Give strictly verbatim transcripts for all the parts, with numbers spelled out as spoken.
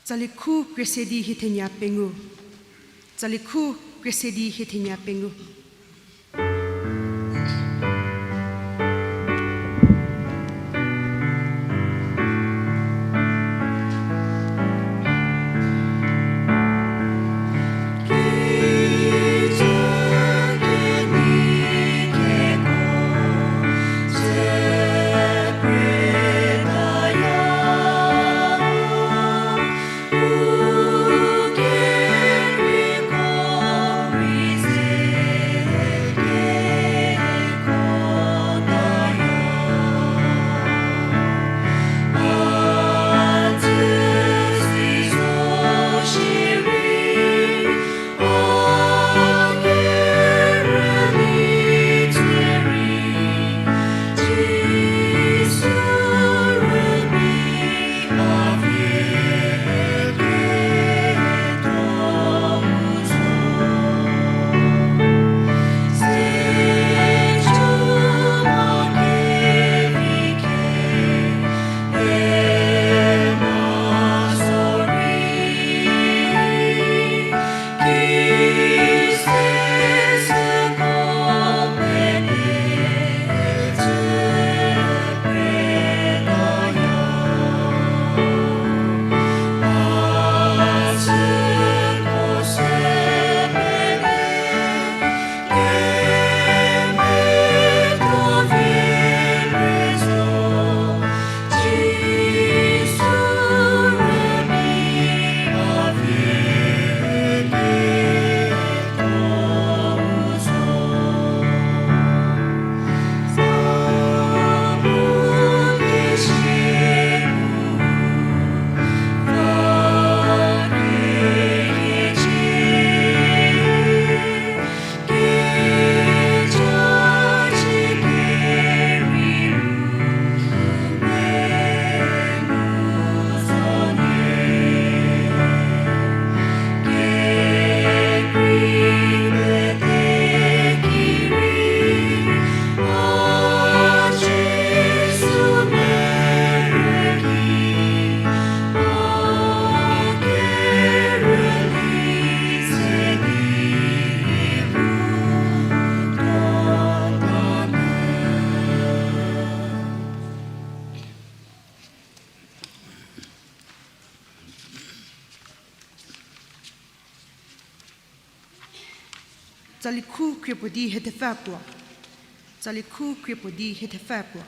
Tsali khu krie se di hie thenya pengou. Tsali khu krie se di hie thenya pengou. Tsali khu krie puo di hie thepfü puo. Tsali khu krie puo di hie thepfü puo.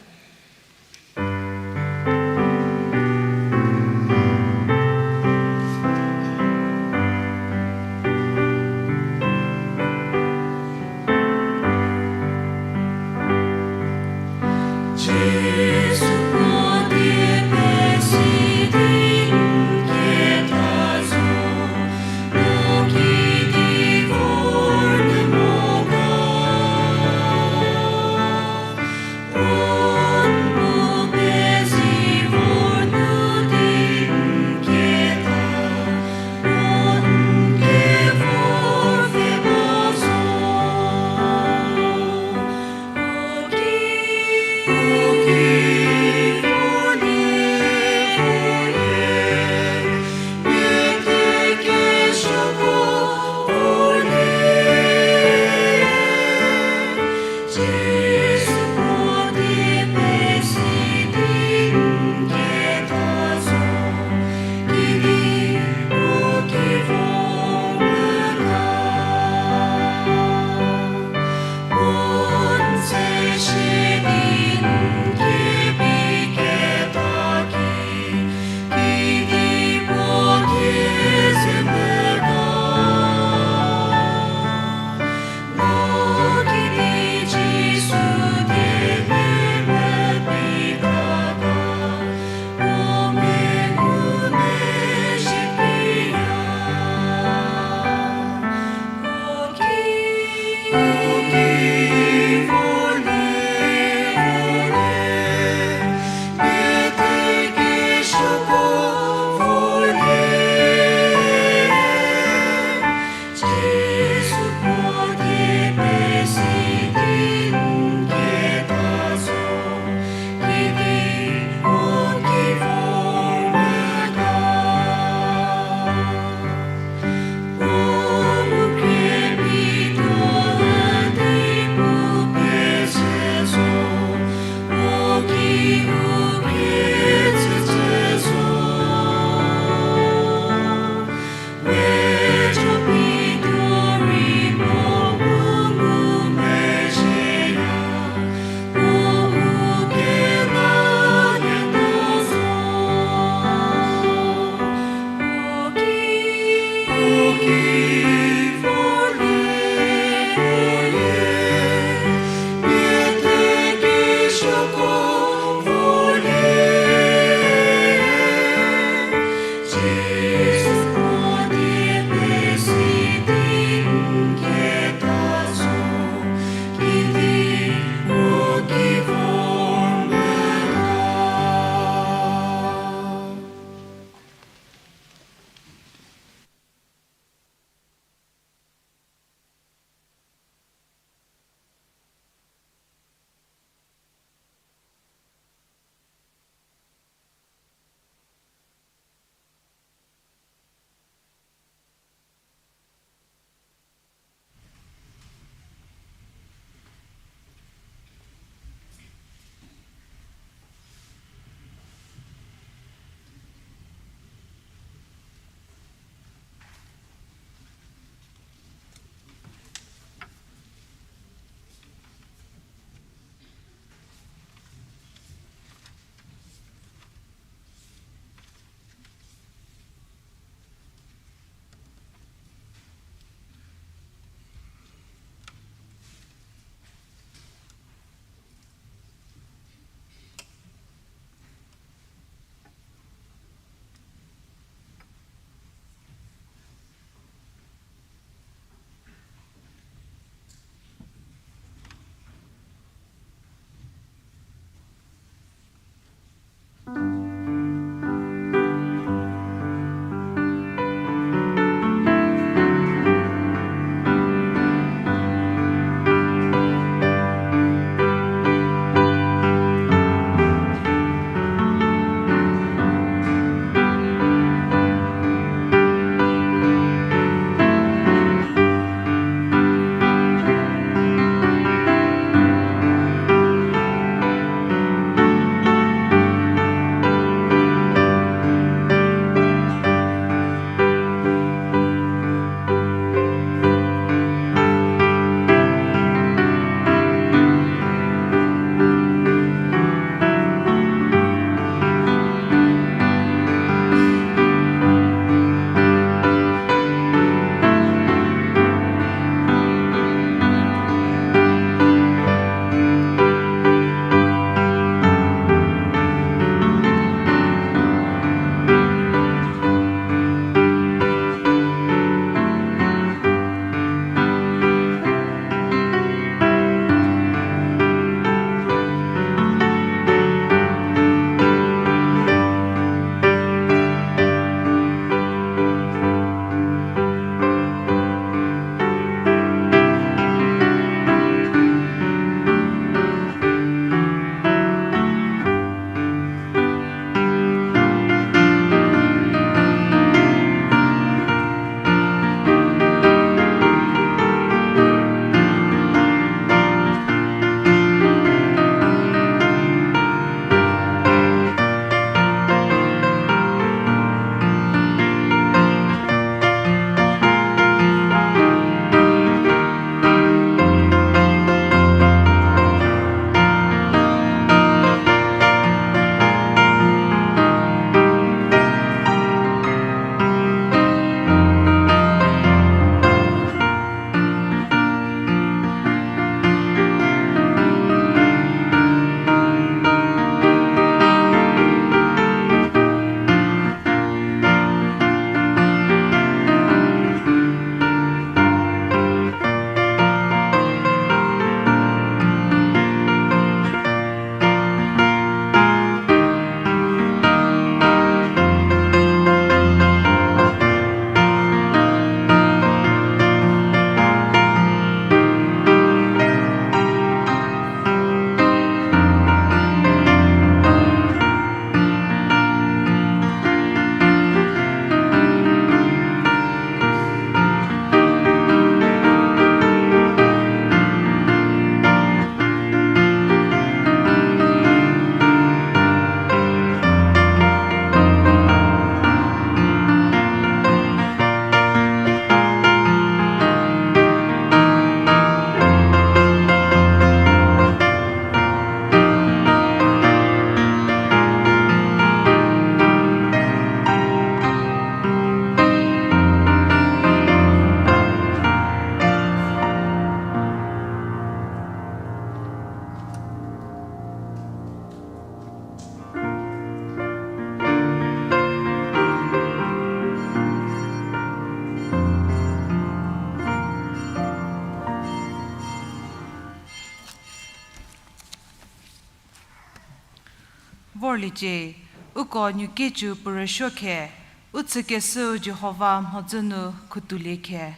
vorliecie, uko nuokecü puo rüsuo khe, u chükeshüu Jihova mhodzü nu khutoulie khe.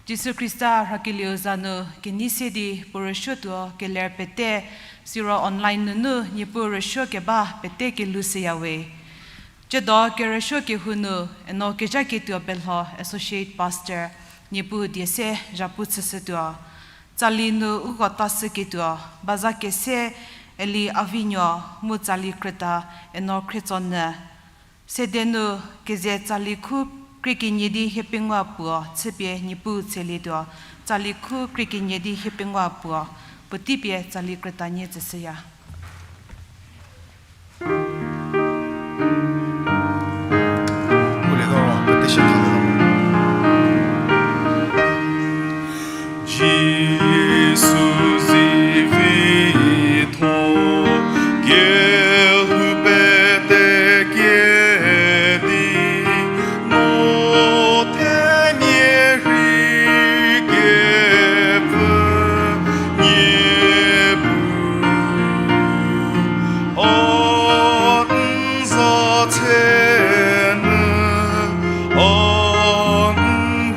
Jisu Khrista rhakelieu za nu kenei se di puo rüsuotuo keler pete, siro online nunu Niepuu rüsuo keba pete kelou shüyawe. Tsiedo kerüsuo kehou nu, eno kejaketuo Belho Associate Pastor, Niepuu die se zhapu chüshütuo. Tsali nu uko tashüketuo, baza kese, Eli Avinuo, mu tsali krüta, eno Khrietsonyü. Sede nu keze tsali khu krie kenie di hiepengou puo chüpie Niepuu tselietuo, tsali khu krie kenie di hiepengou puo, puotei pie tsali krüta nie tsüshüya. Jisu zivitho, kelhou pete kedi, no themia rei kepfü Niepuu, a n za tse nyü, a n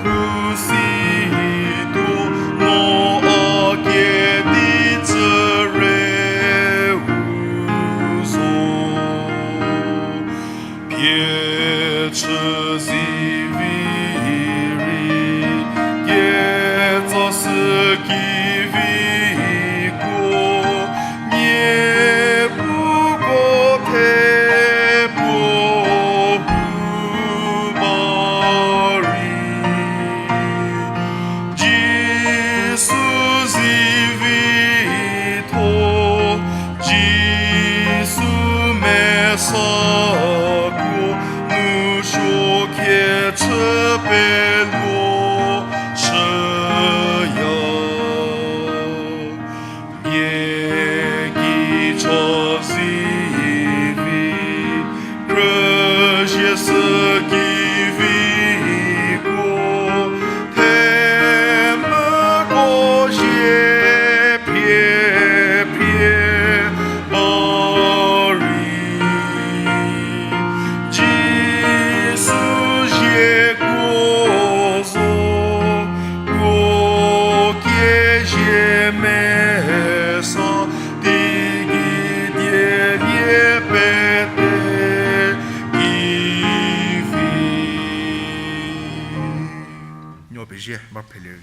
rhu si tuo, no a kedi tsüre u zo. Pie chü zivi rei, ketsa sü kiviko, Niepuu ko the puo hu ba rei. Jisu zivitho, Jisu mesa kuo, nu suo khie chü peluo chüya. Nie ki cha zivi, krüzie sü kiviko, themvüko zie pie pie ba rei. Jisu zie kuo zo, kuo kiezie mesa, teigei die lie pete ki vi. Nuo pezie ba phelie.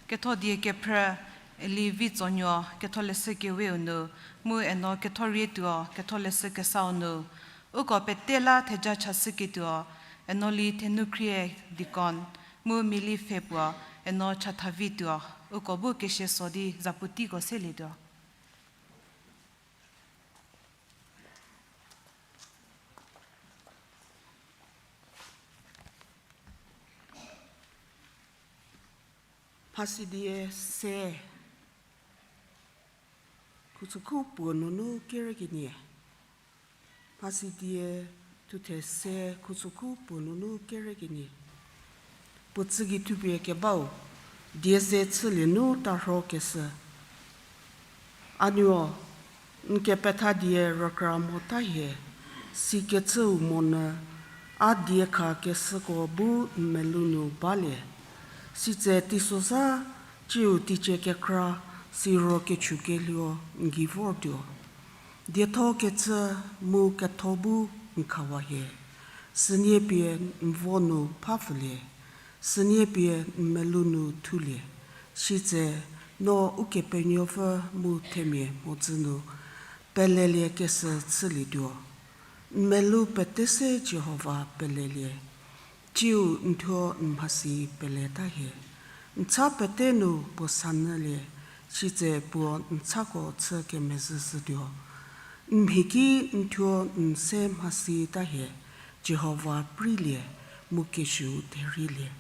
Ketho die kephrü, Eli Vitsonuo, ketholeshü keweu nu, mu eno ketho rietuo, ketholeshü kesau nu, uko pete la theja chashüketuo, eno li Thenukhrie deacon, mu Mili Pfhe puo, eno chatha vituo, uko bu kesie so di zapu teiko selietuo. Mhasidie se, khutsükhu puo nunu kerü kenie. Mhasidie thuthe se, khutsükhu puo nunu kerü kenie. Puo tsügei thupie kebau, die ze chülie nu tarhokeshü. A nuo, n kepetha die rükra mota hie, sikecüu monyü, a diekhakeshüko bu n melou nu balie. Sitse teisozha tsiu teicie kekra, siro kechu kelhuo n gei vortuo. Dietho kecü mu ketho bu n khawa hie. Sünie pie n vo nu phapfülie. Sünie pie n melou nu thulie. Sitse no Ukepenuopfü mu themia mhodzü nu peleliekeshü chülietuo. N melou pete se Jihova pelelie. Tsiu n thuo n mhasi peleta hie. N cha pete nu puo sanyülie, sitse puo n chako chü kemezhüshütuo. N mhi ki n thuo n se mhasita hie, Jihova preilie, mu kesuou therhielie.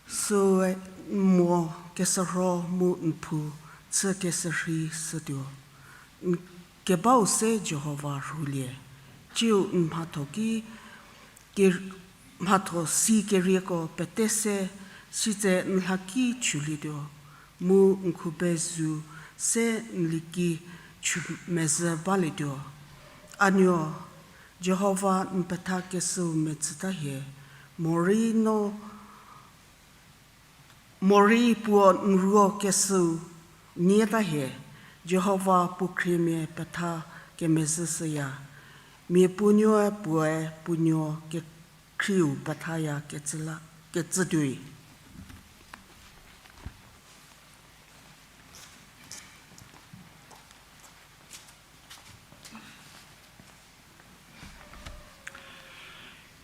Süe n mo keshürho mu n phou chü keshürhei shütuo. N kebau se Jihova rhulie, tsiu n mhatho ki, ke-, mhatho si kerieko pete se, sitse n lhaki chulietuo. mu n khube zu se n liki chü mezhü balietuo. A nuo, Jihova n petha keshüu metsüta hie, morei no, morei puo n ruo keshüu nieta hie. Jihova puo khriemia petha kemezhü shüya, mia puonuoe puoe puonuo kekhrieu pethaya kecü la, kecü tuoi.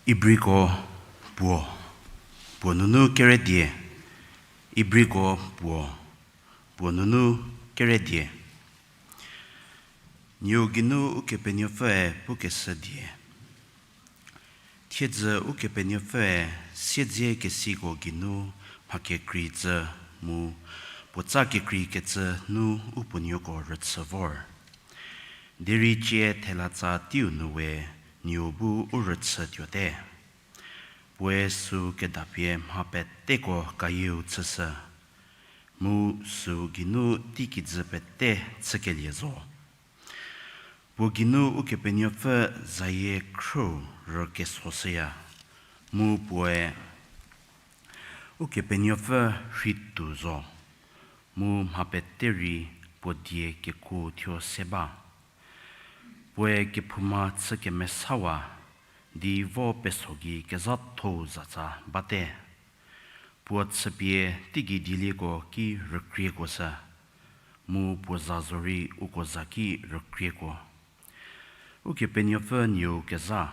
Ibriko puo, puo nunu keredie. Ibriko puo, puo nunu keredie. Nieu geinu Ukepenuopfüe pukeshü die. Thiedzü Ukepenuopfüe siedzekesiko geinu mha kekrei tsü mu puotsa kekreikecü nu u puonuoko rüchü vor. Derei cie thelatsa teiu nu we nieu bu u rüchü tuote. Puoe süu kedapie mha peteko kayieu chüshü, mu süu geinu teikijü pete chükelie zo. Puo geinu Ukepenuopfü zayie khrüu rükesoshüya, mu puoe Ukepenuopfü rheitu zo, mu mha pete rei puo die kekuo thuo se ba. Puoe kephouma chü kemesawa di vo peso gei kezhathou zatsa bate. Puo chüpie teigei dielieko ki rükriekuoshü, mu puo za zorei uko za ki rükriekuo. Ukepenuopfü nieu kezha.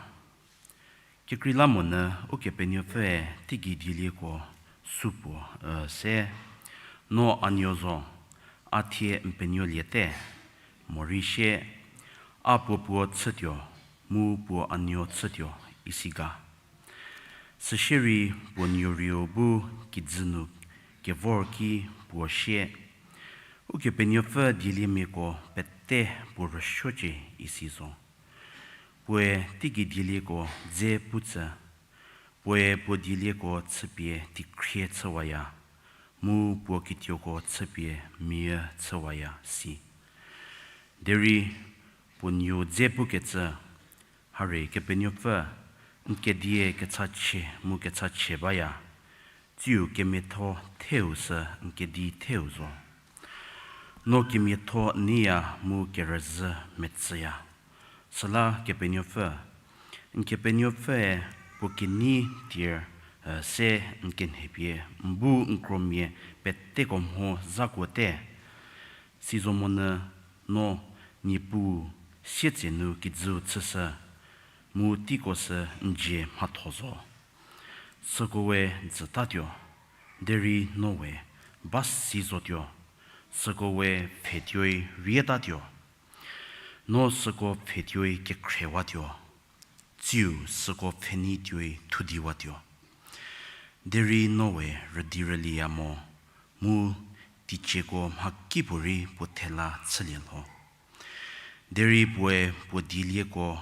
Kekreilamonyü Ukepenuopfüe teigei dielieko supuo, e, se, no a nuo zo, a thie n penuoliete, morei sie, a puo puo chütuo, mu puo a nuo chütuo, isi ga. Süsie rei puo nuorieu bu kijü nu kevor ki puo sie, Ukepenuopfü dieliemiako pete puo rüsuocie isi zo. Puoe teigei dielieko dze pu tsü, puoe puo dielieko chüpie teikhrie chüwaya, mu puo kituoko chüpie mia chüwaya si. Derei puo nuou dze pukecü, Harie Kepenuopfü, n kedie kechachie mu kechachie baya, tsiu kemiatho theu sü n kedi theu zo. No kemiatho neiya mu kerüzhü metsüya. Süla Kepenuopfü, n Kepenuopfüe puo kenei tier, e, se n kenhepie n bu n kromia peteko mho zhakuote. Sizomonyü no Niepuu sietsenu kijüu chüshü, mu teiko sü n dzie mhatho zo. Süko we jütatuo, derei no we ba si zotuo, süko we pfhetuoi rietatuo. No süko pfhetuoi kekhrewatuo, tsiu süko pfhenei tuoi thudiwatuo. Derei no we rüdi rüliya mo, mu teicieko mhakipuorei puo thela chülie lho. Derei puoe puo dielieko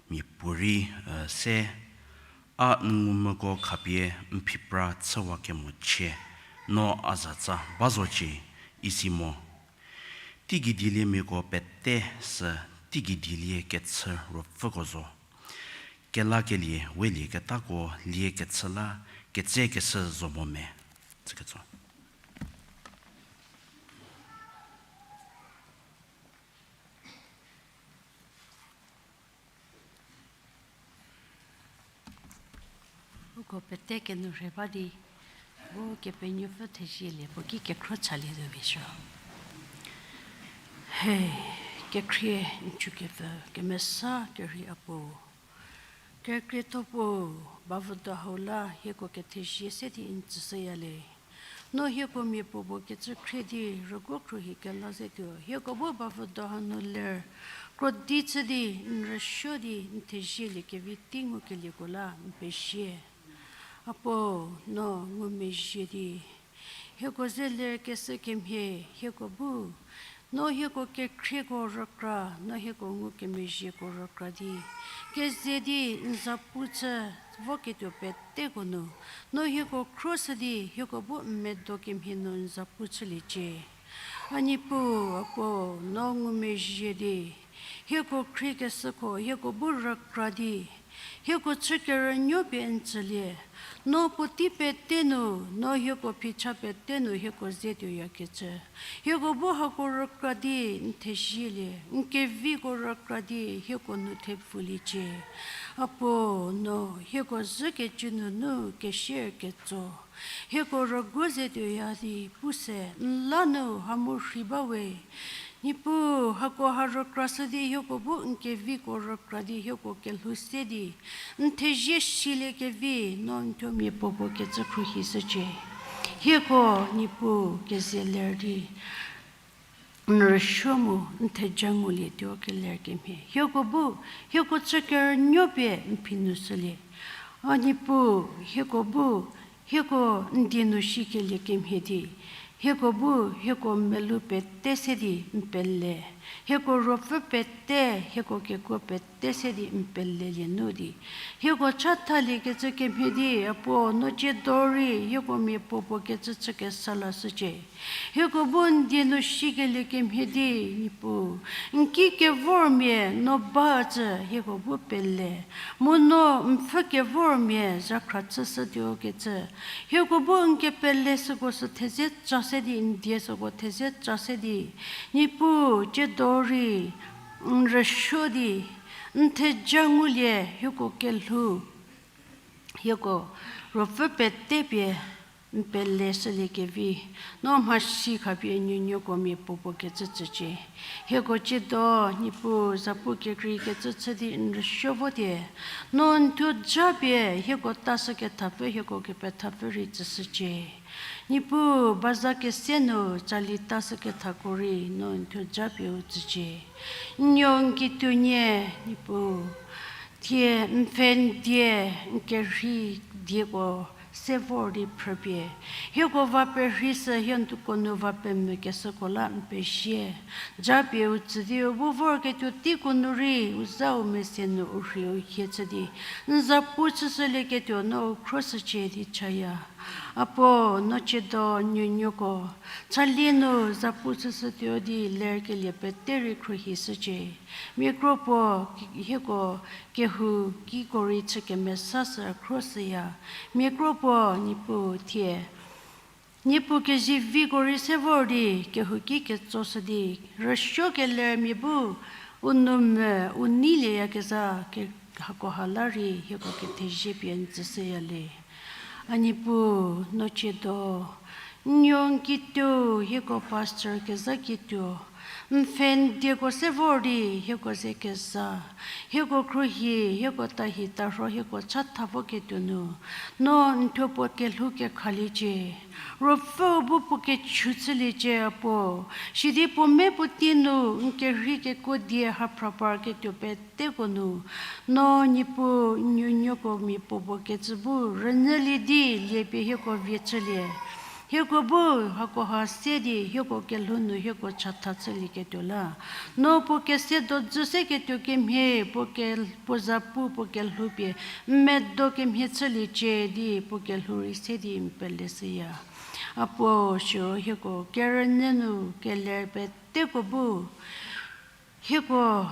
miapuorei, e, se, a n ngumvüko khapie n phipra chüwakemochie, no a zatsa ba zocie, isi mo. Teigei dieliemiako pete sü teigei dielie kechü ruopfüko zo. Kelakelie welieketako lie kechü la ketsekeshü zo mo me. Tsüketso. Uko pete kenu rhe ba di, bu Kepenuopfü thezielie puo ki kekhro chalie zo vi sho. He, kekhrie n chükepfü kemesa kerhei Apuo, kekrietho puo, bavüdo hau la hieko kethezie se di n tsüshüya le. No hieko mia puopuo kecü khrie di rüguo khruohi kela zetuo, hieko bu bavüdo hanu ler krodi chü di n rüsuo di n thezielie kevi tei ngukelieko la n pezie. Apuo, no ngumezhie di hieko ze ler keshü kemhie hieko bu No hieko kekhrieko rükra, no hieko ngukemezhieko rükra di, keze di n zapu chü voketuo peteko nu, no hieko khruoshü di hieko bu n medo kemhie nu n zapu chüliecie. A Niepuu, a Puo, no ngumezhie di hieko khriekeshüko hieko bu rükra di, hieko chü kerünuo pie n tsülie. No puotei pete nu, no hieko phicha pete nu hieko ze tuoyakecü, hieko bu hako rükra di n thezielie, n keviko rükra di hieko nu thepfuliecie. A Puo, no hieko zhükecü nunu kesier ketso hieko rüguo ze tuoya di pu se n la nu ha mu rhei ba we. Niepuu, hako ha rükrashü di hieko bu n keviko rükra di hieko kelhou se di n thezie silie kevi, no n thuo mia puopuo kecü khruohishücie. Hieko, Niepuu, keze ler di n rüsuo mu n theja ngulietuo keler kemhie hieko bu, hieko chü kerünuo pie n phi nu shülie. A Niepuu, hieko bu, hieko n die nu shikelie kemhie di, hieko bu hieko melou pete se di n pele, hieko ruopfü pete, hieko kekuo pete se di n pelelie nu di, hieko chathaliekecü kemhie di, a Puo, no tsiedo rei hieko mia puopuo kecü chü kesa lashücie. Hieko bu n die nu shikelie kemhie di, Niepuu, n ki kevormia no ba tsü hieko bu pele, mu no n pfhü kevormia zhakhra chüshütuo kecü, hieko bu n kepele süko sü theze ca se di, n die süko theze ca se di, Niepuu, tsiedo rei n rüsuo di n theja ngulie, hieko kelhou, hieko ruopfü pete pie n pele shülie kevi, no mhasi khapie nuonuoko mia puopuo kecü tsücie. Hieko tsiedo, Niepuu, zapu kekreikecü chü di n rüsuo votie. No n thuo japie hieko tashükethapfü, hieko kepethapfü rei tsüshücie. Niepuu, baza kese nu tsali tashükethako rei no n thuo japie u tsücie. N nuo n kituo nie, Niepuu, thie n pfhe n die, n kerhei dieko se vor di phrüpie, hieko va perhei sü hie n tuoko nu va pemvükeshüko la n pezie. Japie u tsü di u bu vorketuo teiko nu rei u za u mese nu u rhie u hie chü di n zapu chüshülieketuo no u khruoshücie di chaya. A Puo, no tsiedo nuonuoko chalie nu zapu chüshütuo di lerkelie pete rei khruohishücie. Mia kro puo hieko kehou kiko rei chü kemesa sü khruoshüya. Mia kro puo, Niepuu, thie Niepuu keziviko rei se vor di kehouki ketsoshü di rüsuo kelermia bu u nou me u neilieyakezha ke, hakoha la rei hieko kethezie pie n tsüshüya le. A Niepuu, no tsiedo, n nuo n kituo, hieko pastor kezha kituo, n pfhe n dieko se vor di hieko ze keza, hieko khruohi, hieko tahi tarho, hieko chatha voketuo nu, no n thuo puo kelhou kekhaliecie. Ruopfüu bu puo kechü chüliecie, a Puo. Sidi puo me puotei nu n kerhei kekuo die ha phra parketuo peteko nu, no Niepuu n nuonuoko mia puopuo kecü bu rünyülie di liepie hieko vie chülie. Hieko bu hakoha se di hieko kelhou nu hieko chatha chülieketuo la, no puo kese dodzü seketuo kemhie, puo ke, puo zapu puo kelhou pie n medo kemhie chüliecie di puo kelhou rei se di n peleshüya. A Puo, siro hieko kerünyü nu keler peteko bu hieko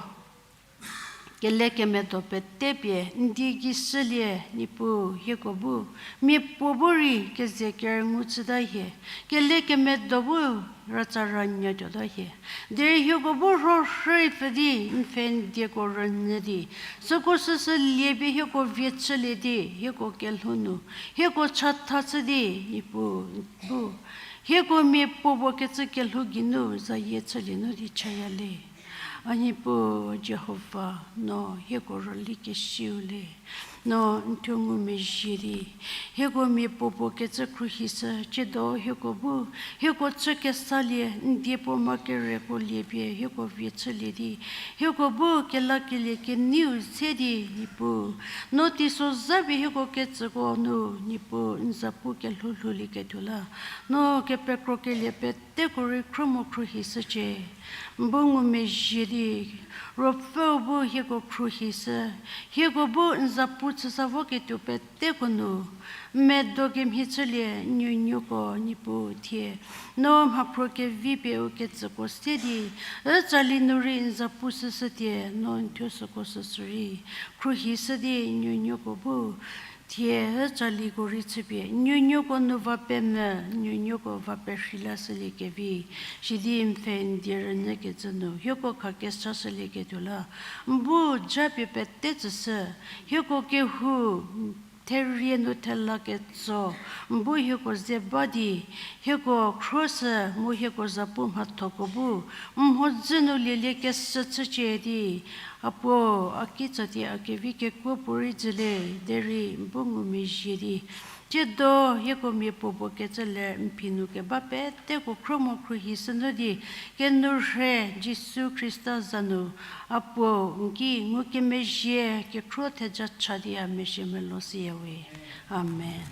kelekemedo pete pie n die gei shülie, Niepuu, hieko bu mia puo bu rei keze kerüngu chüta hie, kelekemedo bu ratsa ranyü tuota hie. Derei hieko bu rho rhei pfü di n pfhe n dieko rünyü di, süko süsü liepie hieko vie chülie di hieko kelhou nu hieko chatha chü di, Niepuu, bu hieko mia puopuo kecü kelhou geinu zayie chülie nu di chaya le. A Niepuu Jihova, no hieko rüli kesiu le. No n thuo ngumezhie di, hieko mia puopuo kecü khruohishü, tsiedo hieko bu, hieko chü kesalie, n die puo ma kereko lie pie hieko vie chülie di, hieko bu kelakelie keneiu se di, Niepuu, no teisozha pie hieko ketsüko nu, Niepuu, n zapu kelhou lhoulieketuo la, no kepekrokelie peteko rei khro mo khruohishücie. N bu ngumezhie di, Ruopfüu bu hieko khruohishü, hieko bu n zapu chüsa voketuo peteko nu, n medo kemhie chülie, n nuonuoko Niepuu thie, no mhaphruo kevi pie u ketsüko se di, ü tsali nu rei n zapu shüshütie, no n thuo süko süsü rei khruohishü di, n nuonuoko bu thie ü tsaliko rei chüpie, n nuonuoko nu va pemvü, n nuonuoko va perheilashüliekevi, sidi n pfhe n die rünyükecü nu hieko khakesashülieketuo la, n bu japie pete tsüshü, hieko kehou therie nu thela ketso, n bu hieko ze ba di, hieko khro sü mu hieko zapu mhathoko bu, n mhodzü nu lielie keshü chücie di, a puo, a kitsa di a kevi kekuo puorei dzüle, derei n bu ngumezhie di, tsiedo hieko mia puopuo kecü le n phi nu keba peteko khro mo khruohishü nu di, kenourhei Jisu Khrista za nu, a puo, n ki ngukemezhie kekhro theja cha di a mezhie melou shüyawe. Amen.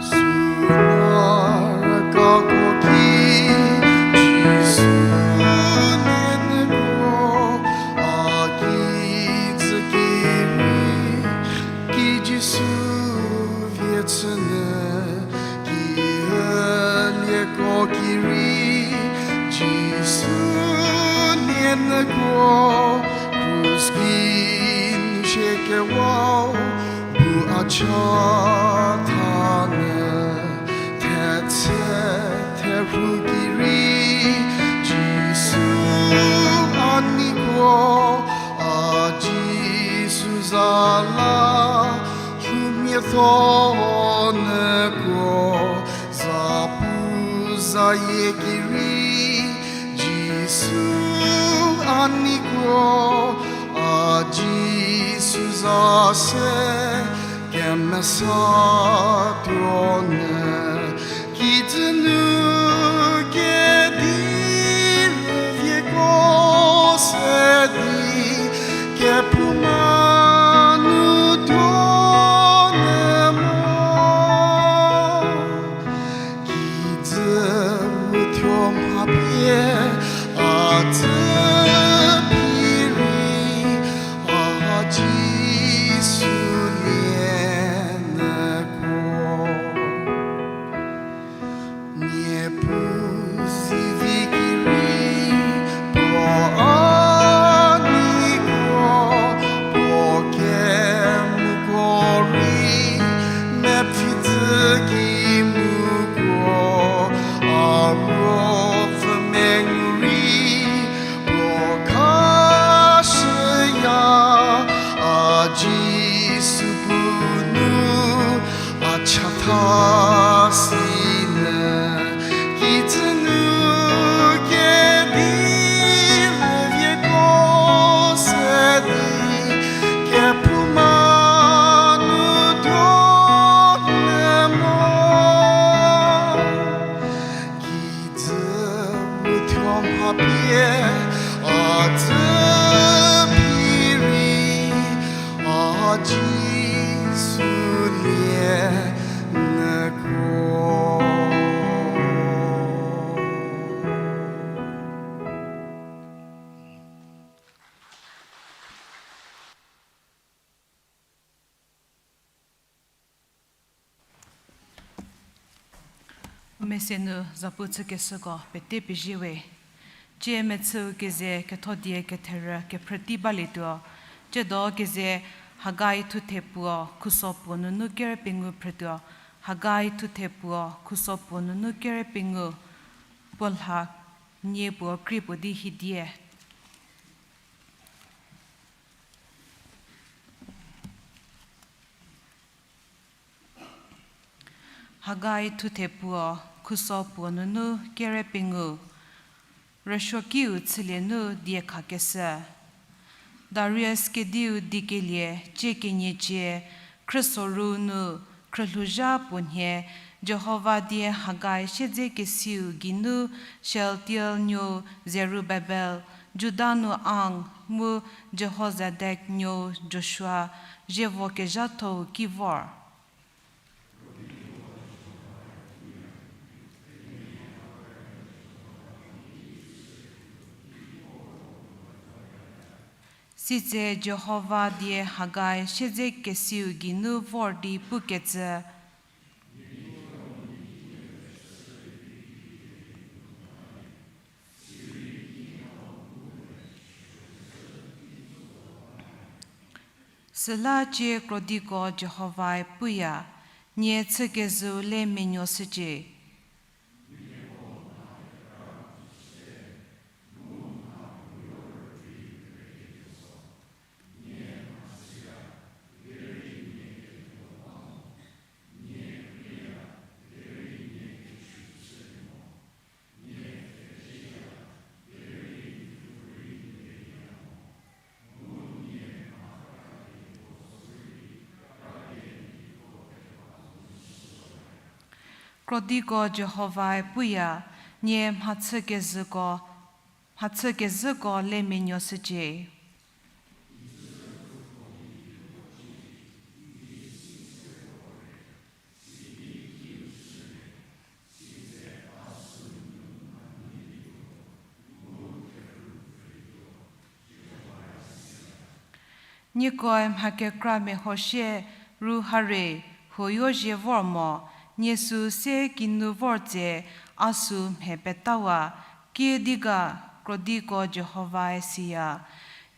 Sünu rükako ki Jisu nie nyü kuo, a kijü ki rei ki Jisu vie chünyü, ki ülieko ki rei Jisu nie nyü kuo, krus ki nu shie kewau bu a cha thanyü, thetse therhu ki rei Jisu a nei kuo, a Jisu za la lhoumiatho nyü kuo, zapu zayie ki rei Jisu a nei kuo, a Jisu za se kemesa tuo nyü, kijü nu kedi rüvieko se di, kephouma nu tuo nyü mo. Kijü uthuo mha pie a tsü phi rei, a Jisu nie nyü kuo. Mese nu zapu chükeshüko pete pezie we. Tsie mechüu keze kethodie ketherü kephrütei balietuo. Tsiedo keze Hagai thuthe puo khuso puo nunu kere pengou phrütuo. Hagai thuthe puo khuso puo nunu kere pengou. Puo lha nie puo krie puo di hidie. Hagai thuthe puo khuso puo nunu kere pengou. Rüsuokiu chülie nu diekhakeshü. Darius kediu dikelie cie kenie cie, khrüsoru nu khrülhouzha puo nhie, Jihova die Hagai siedzekesiu geinu Shealtiel nuou Zerubabel, Juda nu Ang, mu Jehozadek nuou Joshua zievo kezhathou ki vor. Sitse Jihova die Hagai siedzekesiu geinu vor di pukecü, Süla cie krodiko Jihovae puya, nie chükezhüu le menuoshücie. Krodiko Jihovae puya, nie mhachükezhüko, mhachükezhüko le menuoshücie. Niekoe mha kekra mehoshie ru hare, huoyo zie vor mo, nie süu se kinu vor tse, a süu mhe petawa, kiüdi ga, krodiko Jihovae siya.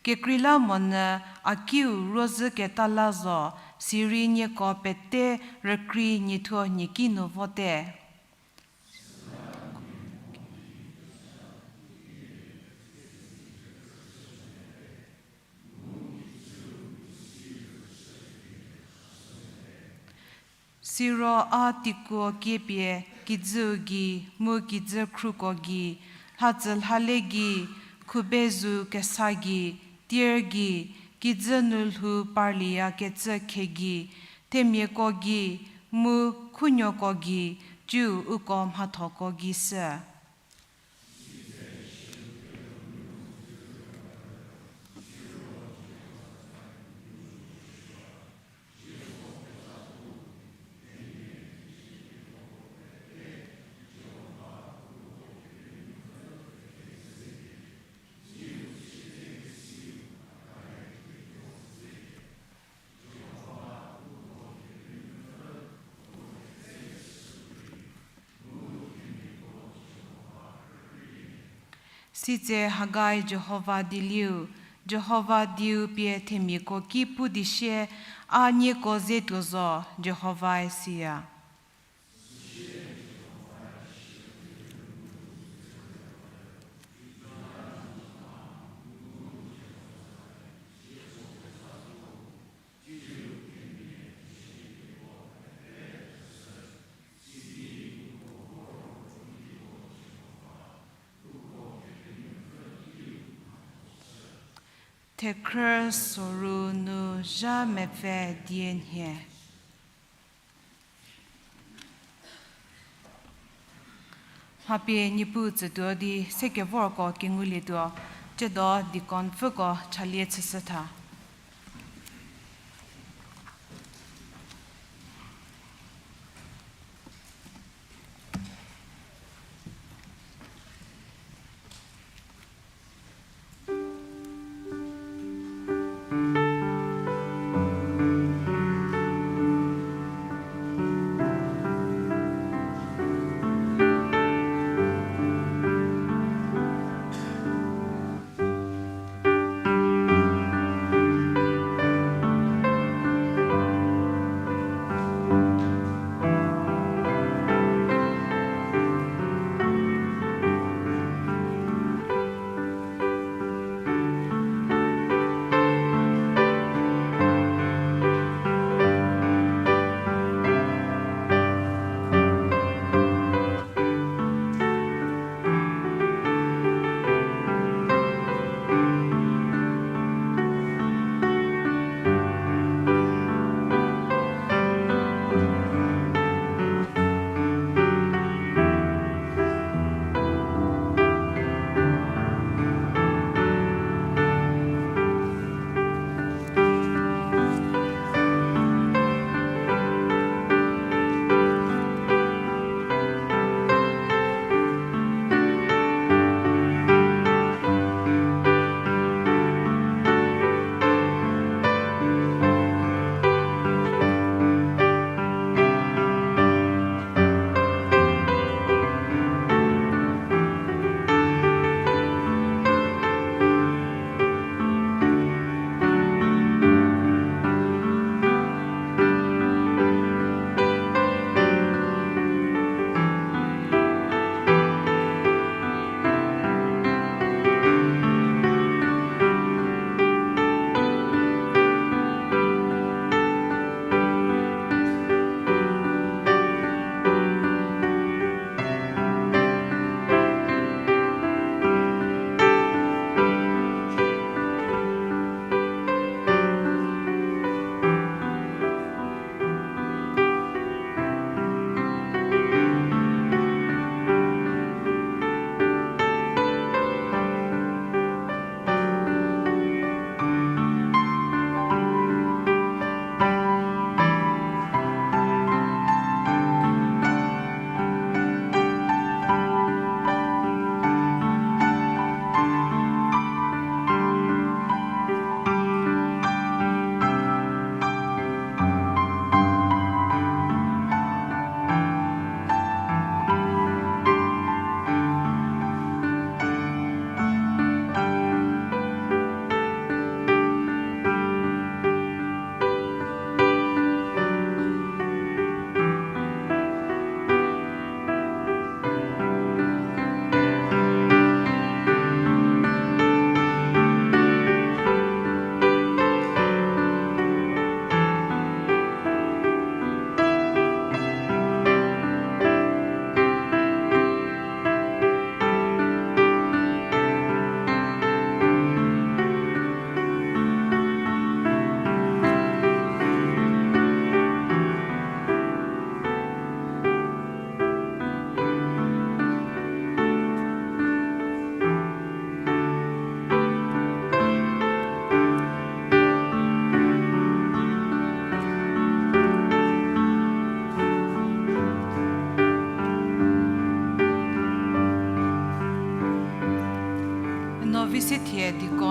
Kekreilamonyü a kiu ruozhüketa la zo, sirei nieko pete rükrei niethuo nieki nu vote. Siro a teikuo kiepie kijüu gei, mu kijü khruko gei, lhatsülhale gei, khubezu kesa gei, tier gei, kijü nu lhou parliyakecü khe gei, themiako gei, mu khunuoko gei, ciu uko mhathoko gei sü. Sitse Hagai Jihova dielieu, Jihova dieu pie themiako ki pu di sie, a nieko ze tuo zo, Jihovae siya. Thekhrü soru nu zha mepfü die nhie. Mha pie Niepuu tsütuo di sekevorko kengulietuo, tsiedo deaconpfüko chalie chüshü tha.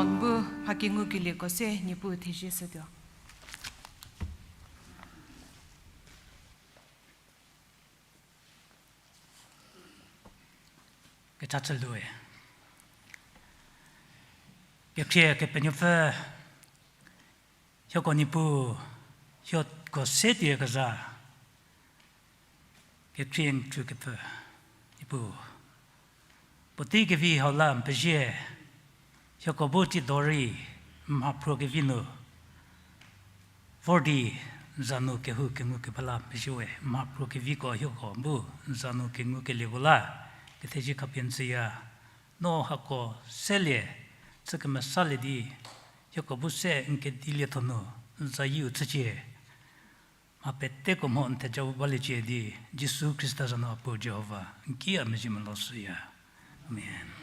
bu mha kengukelieko se Niepuu thezie shütuo. Kecha chülue. Kekhrie Kepenuopfü, hieko Niepuu, hieko se tuoyakezha, kekhrie n thu kepfü, Niepuu. Puotei kevi hau la n pezie, hieko bu tsiedo rei, n mhaphruo kevi nu vor di n za nu kehou kengu keba la n pezie we, n mhaphruo keviko hieko bu n za nu kengukelieko la kethezie khapie n tsüya. No hako selie, chü kemesalie di, hieko bu se n kedilietho nu n zayieu chücie. Mha peteko mho n theja bu baliecie di, Jisu Khrista za nu a Puo Jihova n ki a mezhie melou shüya. Amen.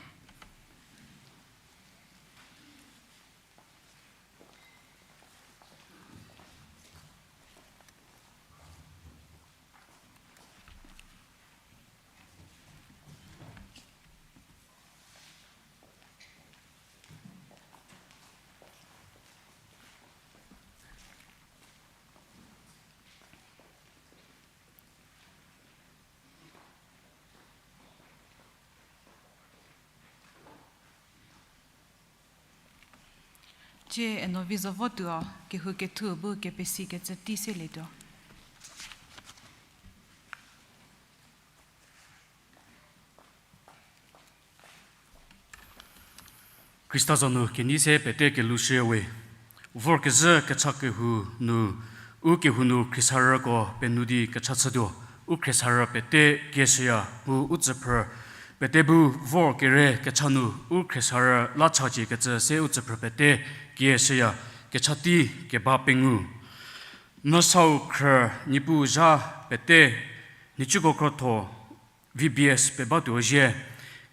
Cie Eno Vizovotuo kehou kethu bu kepesikecü tei selietuo. Khrista za nu kenei se pete kelhou shüya we. Vorkezhü kecha kehou nu, u kehou nu khriesarüko penuo di kecha chütuo, u khriesarü pete kieshüya mu u tsüphrü pete bu vor kere kecha nu u khriesarü la chaciekecü se u tsüphrü pete kieshüya, kecha tei keba pengou. Nüsau khrü Niepuu zha pete, nhicuko krotho, V B S pebatuo zhie,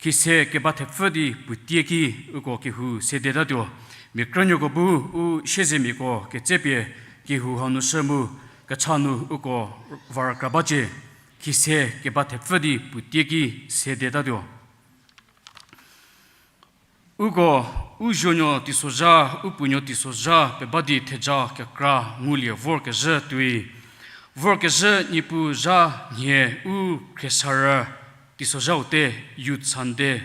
khise keba thepfü di puotie ki uko kehou sedetatuo. Mia krünuoko bu u siezemiako ketsepie kehou hau nu shü mu kecha nu uko va rükra bacie, khise keba thepfü di puotie ki sedetatuo. Uko, u zuonuo teisozha, u puonuo teisozha peba di theja kekra ngulie vorkezhü tuoi. Vorkezhü Niepuu zha nhie u khriesarü teisozhau te, Youth Sunday.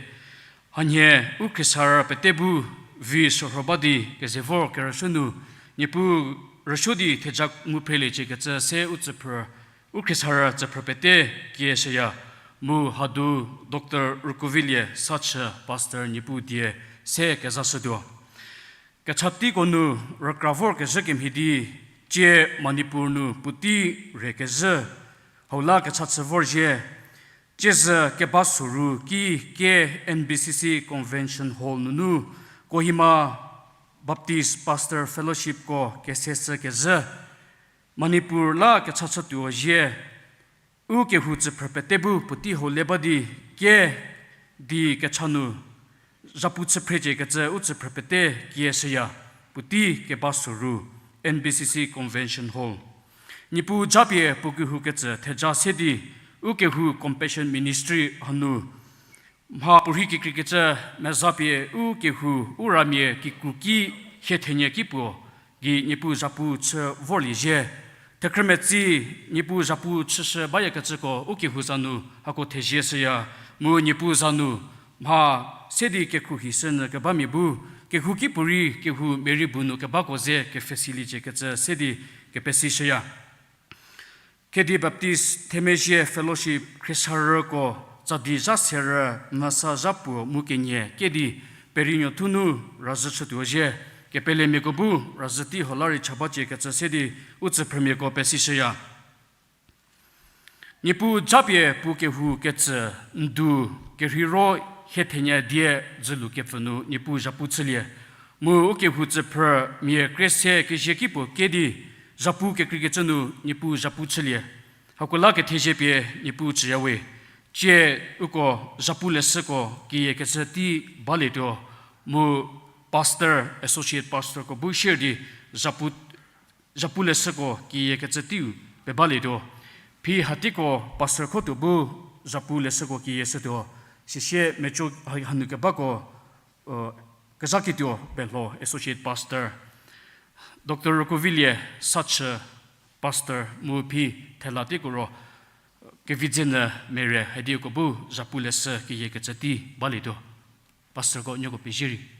Hanhie u khriesarü pete bu vi shürho ba di keze vor kerüsuo nu, Niepuu rüsuo di theja ngu phrelieciekecü se u tsüphrü, u khriesarü tsüphrü pete kieshüya, mu hadu Doctor Rukuvilie Sachü Pastor Niepuu die se kezashütuo. Kecha teiko nu rükra vorkezhü kemhie di, cie Manipur nu puotei rhiekezhü hau la kecha chü vorzhie, ciezü keba soru ki ke N B C C Convention Hall nunu Kohima Baptist Pastor Fellowshipko keseshükezhü Manipur la kecha chütuo zhie, u kehou tsüphrü pete bu puotei hau le ba di ke di kecha nu zhapu chü phreciekecü u tsüphrü pete kieshüya, puotei keba soru, N B C C Convention Hall. Niepuu japie puo kehou kecü theja se di, u kehou Compassion Ministry hanu mha puorhi kekreikecü mezapie u kehou u ramia kikru ki hie thenie ki puo gei Niepuu zhapu chü vorlie zhie. Thekhrümetsi Niepuu zhapu chüshü bayakecüko u kehou za nu hako thezie shüya, mu Niepuu za nu mha se di kekhruohi shünyü kebamia bu, kehouki puorei kehou merei bu nu kebako ze kepfhesilieciekecü se di kepesi shüya. Khedi Baptist Themezhie Fellowship khriesarüko tsadi zha serü, mvüsa zha puo mu kenie kedi Perinuo thu nu razhü chütuo zhie, kepelemiako bu razhü tei hau la rei cha baciekecü se di u tsüphrümiako pesi shüya. Niepuu japie puo kehou kecü ndu kerheiro hie thenie die dzülu kepfü nu Niepuu zhapu chülie. Mu u kehou tsüphrümia krie se kezhie ki puo ke di zhapu kekreikecü nu Niepuu zhapu chülie. Hako la kethezie pie Niepuu tsüyawe. Cie uko zhapu leshüko kiyiekecü tei balietuo, mu pastor, associate pastorko bu share di zhapu, zhapu leshüko kiyiekecü teiu pebalietuo. Phi hatiko pastor khotuo bu zhapu leshüko kiyieshütuo. Sisie meco ha-, hanu kebako, uh, Kezhaketuo Belho, Associate Pastor, Doctor Rokovilie Sachü, Pastor, mu phi thela teko ro, Kevidzenyü Mere, hadi uko bu zhapu leshü keyiekecü tei balietuo. Pastorko nieko pezie rei.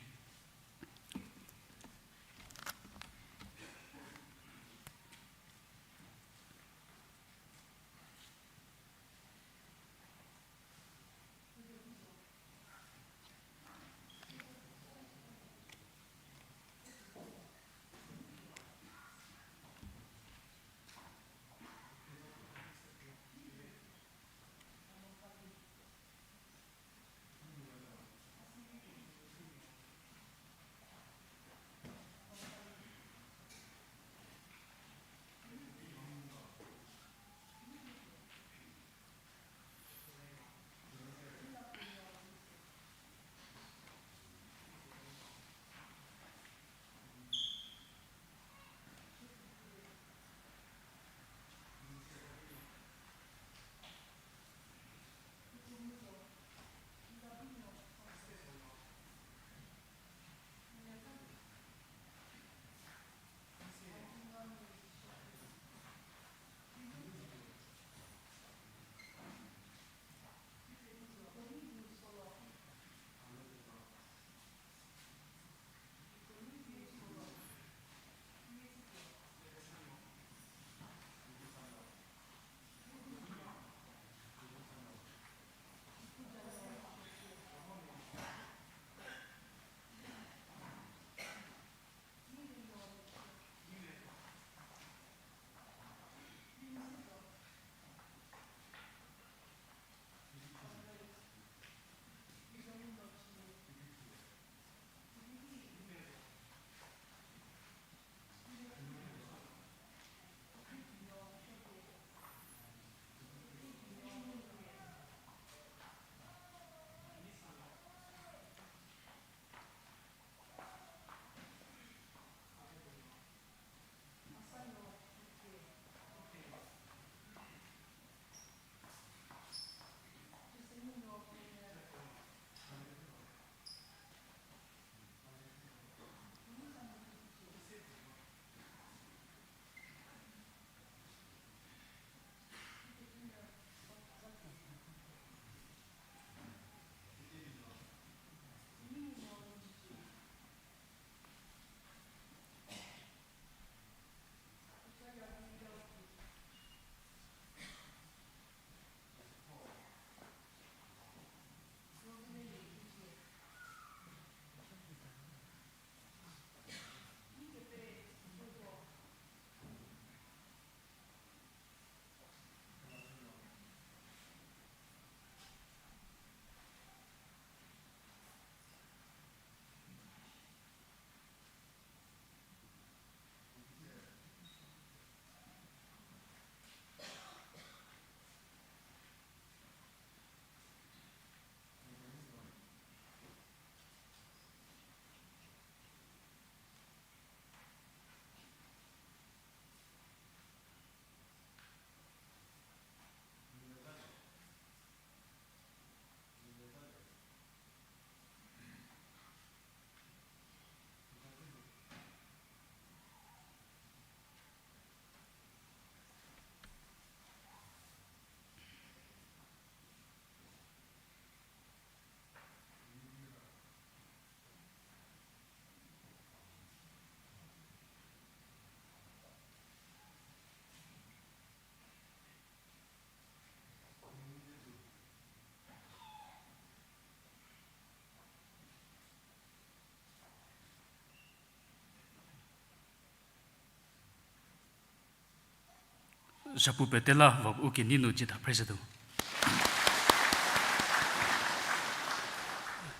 Zhapu pete la va u kenei nu jita praise do.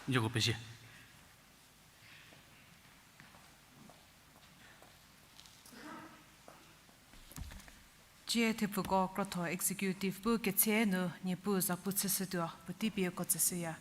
Nieko pezie. Cie thepfuko krotho executive bu ketse nu Niepuu zapu chüshütuo puotei pie uko tsüshüya.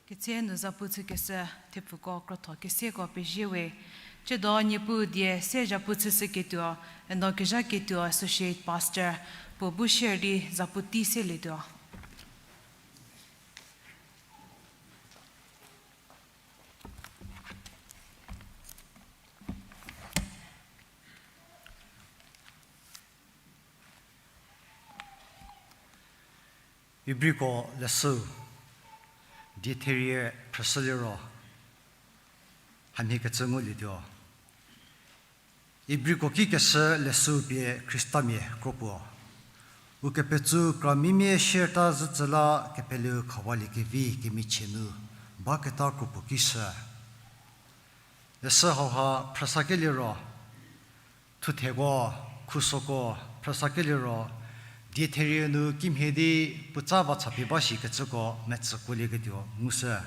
Ketse nu zapu chükeshü thepfuko krotho keseko pezie we. Tsiedo Niepuu die se zapu chüshüketuo, Eno Kezhaketuo Associate Pastor, puo bu share di zapu tei selietuo. Ibriko leshüu, die therie phrüshüliro, hamhiekecü ngulietuo. Ibriko ki keshü leshüu pie Khristamia kro puo. Ukepetsou kramimia shierta zhütsü la kepeleu khawaliekevi kemichie nu baketa kro puo ki shü. Leshü hauha phrüsakelie ro, thutheko, khusoko phrüsakelie ro, die therie nu kimhie di puotsa va chapie ba shikecüko metsükolieketuo ngushü.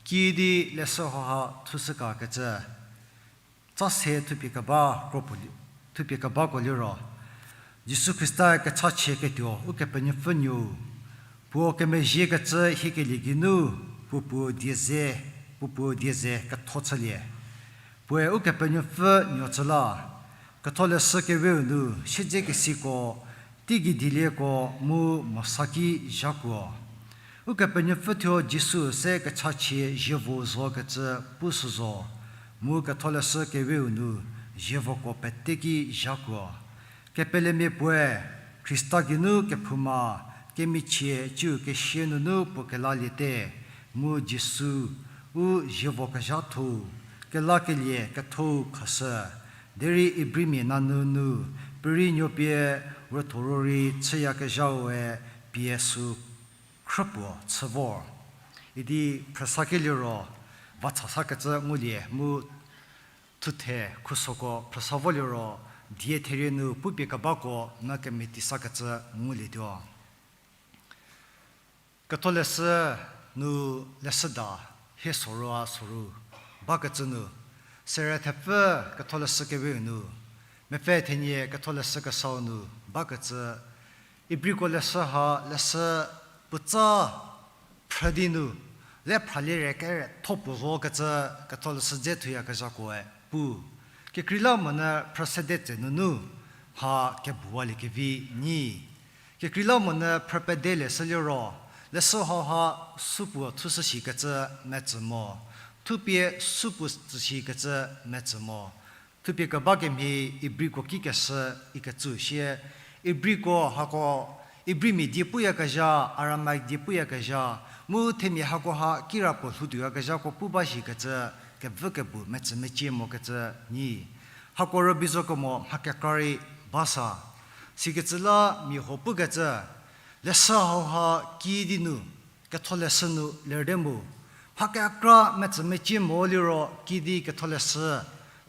Kiüdi leshü hauha thushükakecü, tsa se thupie keba kro puo li-, thupie kebako liro, Jisu Khrista kechachieketuo Ukepenuopfü Nuou, puo kemezhiekecü hiekelie geinu, puo puo die ze, puo puo die ze ketho chülie. Puoe Ukepenuopfü nuo chü la, ketholeshü keweu nu siedzekesiko, teigeidilieko mu mosaki zhakuo. Ukepenuopfü thuo Jisu se kechachie zievo zokecü pushü zo, mu ketholeshü keweu nu zievoko peteki zhakuo. Kepelemia puoe Khrista geinu kephouma kemichie tsiu kesia nunu puo kelaliete, mu Jisu u zievokezhatho-u, kelakelie kethou khashü. Derei Ibrimia nanyü nu, perei nuopie rüthorei chüyakezhaue pie sü khrüpuo chü vor. Idi phrüsakelie ro, va chasakecü ngulie mu Thuthe khusoko phrüsa vo liro, die therie nu pupie kebako mha kemeti sakecü ngulietuo. Ketholeshü nu leshüda hie sorou-a sorou bakecü nu, sere thepfü Ketholeshü Kewe-u nu, mepfü thenie Ketholeshü Kesau nu bakecü, Ibriko leshü ha leshü puotsa phrü di nu, le phralie re kere tho puo zokecü Ketholeshü dze thuyakezhakoe pu. Kekreilamonyü phrü sede tse nunu mha kebuwaliekevi nyi. Kekreilamonyü phrü pede leshü liro, leshü hauha supuo thushü shikecü metsü mo, thupie supuo tsü shikecü metsü mo. Thupie keba kemhie Ibriko kikeshü ikecü sie, Ibriko hako, Ibrimia die puyakezha, Aramai die puyakezha, mu themia hakoha kirapuo lhoutuoyakezhako pu ba shikecü, kevü kebu metsü mecie mokecü nyi. Hako rübei zo kemo mha kekra rei ba sa. Sikecü la mia huo pukecü, leshü hauha kiüdi nu, Ketholeshü nu lerte mu, mha kekra metsü mecie mo liro kiüdi Ketholeshü,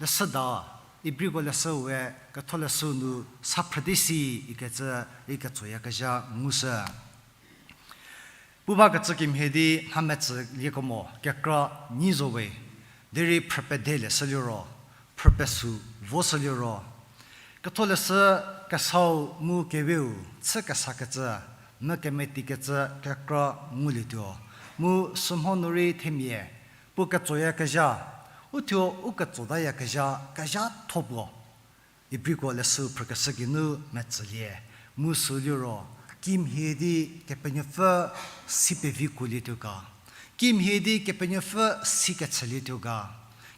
leshüda, Ibriko leshüu we Ketholeshü nu sa phrü di si ikecü iketsoyakezha ngushü. Pu bakecü kemhie di mha metsüliekemo kekra nyi zo we, derei phrü pede leshü liro, phrü pesü voshü liro, Ketholeshü Kesau mu Keweu chü kesakecü, mha kemetikecü kekra ngulietuo, mu sümho nu rei themia puo ketsoyakezha, uthuo u ketsotayakezha, kezhatho puo Ibriko leshü phrükeshü geinu metsülie, mu sü liro, kimhie di Kepenuopfü si pevi kuolietuo ga, kimhie di Kepenuopfü si kechülietuo ga,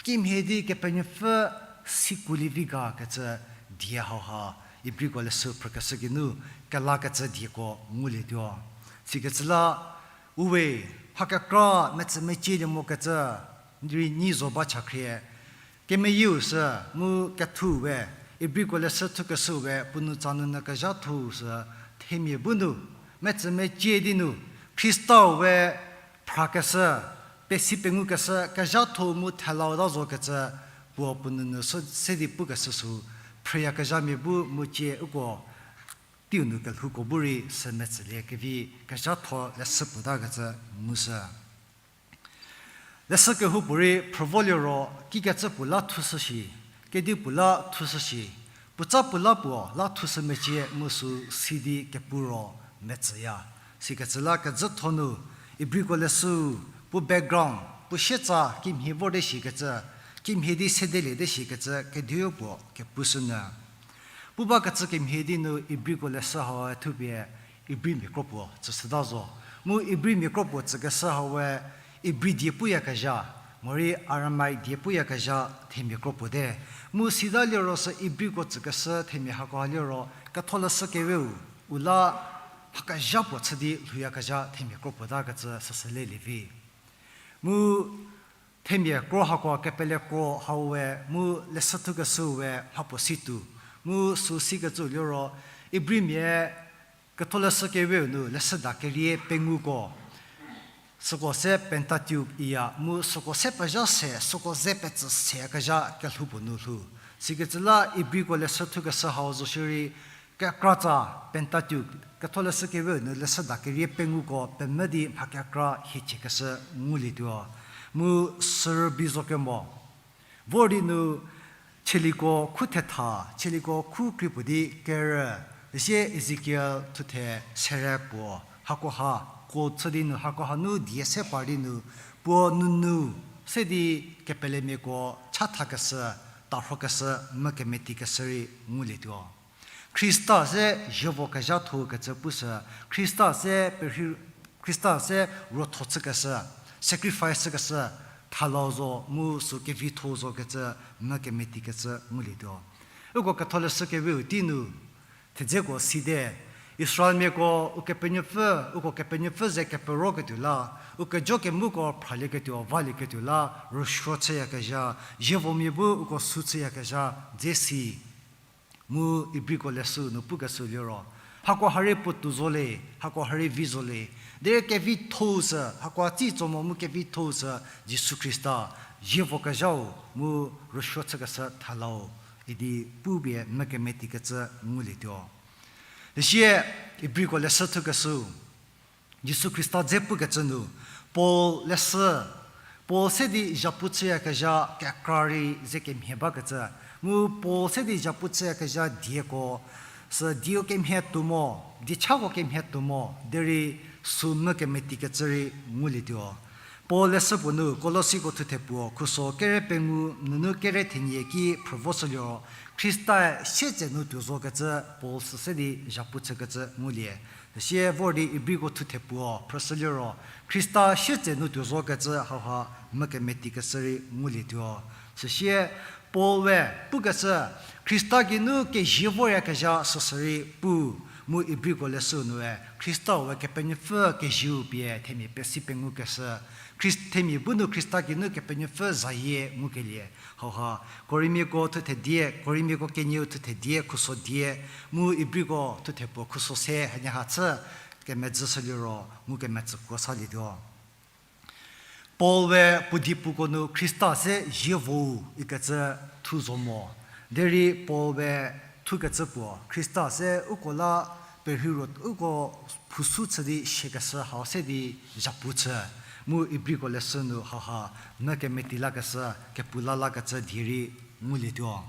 kimhie di Kepenuopfü si kuolievi ga kecü die hauha, Ibriko leshü phrükeshü geinu kelakecü dieko ngulietuo. Sikecü la, uwe, mha kekra metsü mecielie mokecü, rei nyi zo ba cha khrie. Kemeyieu sü, mu kethu we, Ibriko leshü thukeshü we puo nou tsa nunu kezhatho sü, themia bu nu, metsü mecie di nu, Khristau we phrakeshü, pesi pengukeshü, kezhatho mu thelau ta zokecü, puo puo nunu sü, se di pukeshü sü, phrüyakezhamia bu mu cie uko, teiu nu kelhouko bu rei sü metsülie kevi kezhatho leshü puotakecü ngushü. Leshü kehoupuorei phrü vo liro, kikecü puo la thushü shi, kedipuo la thushü shi, puotsa puo la puo la thushü mecie mu sü si di kepu ro metsüya. Sikecü la kezhatho nu, Ibriko leshü, puo background, puo sietsa kimhie vorte shikecü, kimhie di sedeliete shikecü, kediu puo kepushünyü. Pu bakecü kemhie di nu Ibriko leshü hau thupie Ibrimia kro puo tsüshüta zo. Mu Ibrimia kro puo tsükeshü hau we Ibri die puyakezha, morei Aramai die puyakezha themia kro puo te. Mu sita liro sü Ibriko tsükeshü themia hakoha liro Ketholeshü Keweu, u la mha kezha puo chü di lhouyakezha themia kro puotakecü süsü lelie vi. Mu themia kro hako kepele kro hau we, mu leshü thukeshü we mhapuo si tuo. Mu sü sikecü liro, Ibrimia Ketholeshü Keweu nu leshüda kerie penguko, süko se Pentateuch iya, mu süko se pezha se, süko ze petsü seyakezha kelhou puo nu lhou. Sikecü la Ibriko leshü thukeshü hau zo shierei, kekratsa Pentateuch, Ketholeshü Keweu nu leshüda kerie penguko pemvü di mha kekra hieciekeshü ngulietuo. Mu sürübei zo kemo, vor di nu Chieliko khu thetha, Chieliko khu kri puo di kerü, sie Ezekiel thuthe sere puo, hakoha, ko chü di nu hakoha nu die se par di nu, puo nunu se di kepelemiako chathakeshü, tarhokeshü, mha kemetikeshü rei ngulietuo. Khrista se zievo kezhatho kecü pushü, Khrista se perhi, Khrista se ruotho chükeshü, sacrifice chükeshü, thalau zo mu sü kevitho zo kecü mha kemetikecü ngulietuo. Uko Ketholeshü Keweu tei nu, thedzeko site, Israelmiako Ukepenuopfü, uko Kepenuopfü ze keperoketuo la, ukejo kemuko phralieketuo, valieketuo la, rüsuo chüyakezha, zievomia bu uko sü chüyakezha, dze si. Mu Ibriko leshü nu pukeshü liro, hakoha rei puotou zo le, hakoha rei vi zo le, derei kevitho sü, hakoha tsitso mo mu kevitho sü, Jisu Khrista, zievo kezhau mu rüsuo chükeshü thalau idi pupie mekemeti kecü ngulietuo. Süsie Ibriko leshü thukeshü, Jisu Khrista dze pukecü nu, Paul leshü, Paul se di zhapu chüyakezha kekra rei ze kemhie bakecü, mu Paul se di zhapu chüyakezha dieko, sü dieu kemhie tuo mo, diechako kemhie tuo mo derei sü mekemeti kecü rei ngulietuo. Paul leshü puo nu Kolosiko thuthe puo khuso kere pengou nunu kere thenie ki phrü voshüliro, Khrista-e sietsenu tuo zokecü Paul sü se di zhapu chükecü ngulie. Süsie vor di Ibriko thuthe puo phrüshüliro, Khrista sietsenu tuo zokecü hauha mekemeti kecü rei ngulietuo. Süsie Paul we pukeshü, Khrista geinu kezie voryakezha süsü rei pu, mu Ibriko leshü nue Khrista we Kepenuopfü kezieu pie themia pesi pengukeshü, Khrist-, themia bu nu Khrista geinu Kepenuopfü zayie ngukelie. Hauha, Korinmiako thuthe die, Korinmiako kenieu thuthe die, khuso die, mu Ibriko thuthe puo khuso se hanie ha chü kemedzüshüliro ngukemetsükuo salietuo. Paul we puo diepuko nu Khrista se zievou ikecü thu zo mo. Derei Paul we thukecü puo, Khrista se uko la perheiro uko phusu chü di siekeshü hau se di zhapu chü. Mu Ibriko leshü nu hauha mekemeti lakeshü, kepu la lakecü die rei ngulietuo.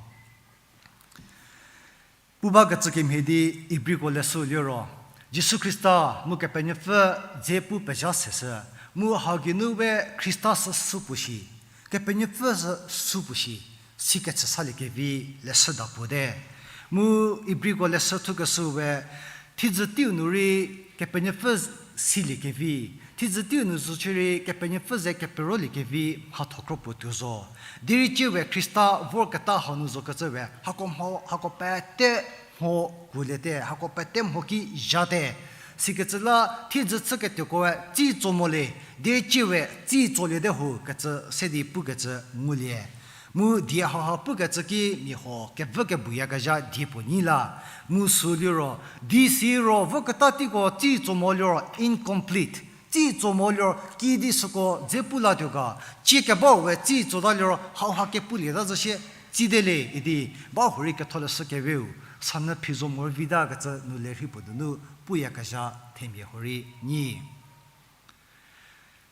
Pu bakecü kemhie di Ibriko leshü liro, Jisu Khrista mu Kepenuopfü dze pu pezha seshü, mu hau geinu we Khrista sü supuo shi, Kepenuopfü sü supuo shi, sikecü saliekevi leshüda puo te. Mu Ibriko leshü thukeshü we, thiedzü teiu nu rei Kepenuopfü siliekevi, thiedzü teiu nu zo chü rei Kepenuopfü ze keperoliekevi mhatho kro puo tuo zo. Derei tsie we Khrista vorketa hau nu zokecü we, hako mho, hako pete mho kuoliete, hako pete mho ki zhate. Sikecü la thiedzü chüketuokoe tsi tso mo le, derei tsie we tsi tsoliete ho kecü se di pukecü ngulie. Mu die hauha pukecü ki mia huo kevü kebuyakezha die puo nyi la, mu sü liro, di siro voketa teiko tsi tso mo liro incomplete, tsi tso mo liro kidi süko dze pu latuo ga, tsie kebau we tsi tsota liro hauha kepulieta zo shie, tsite le idi, ba hurei Ketholeshü Keweu, sanyü phi zo morei vita kecü nu lerhei puo nunu puyakezha themia hurei nyi.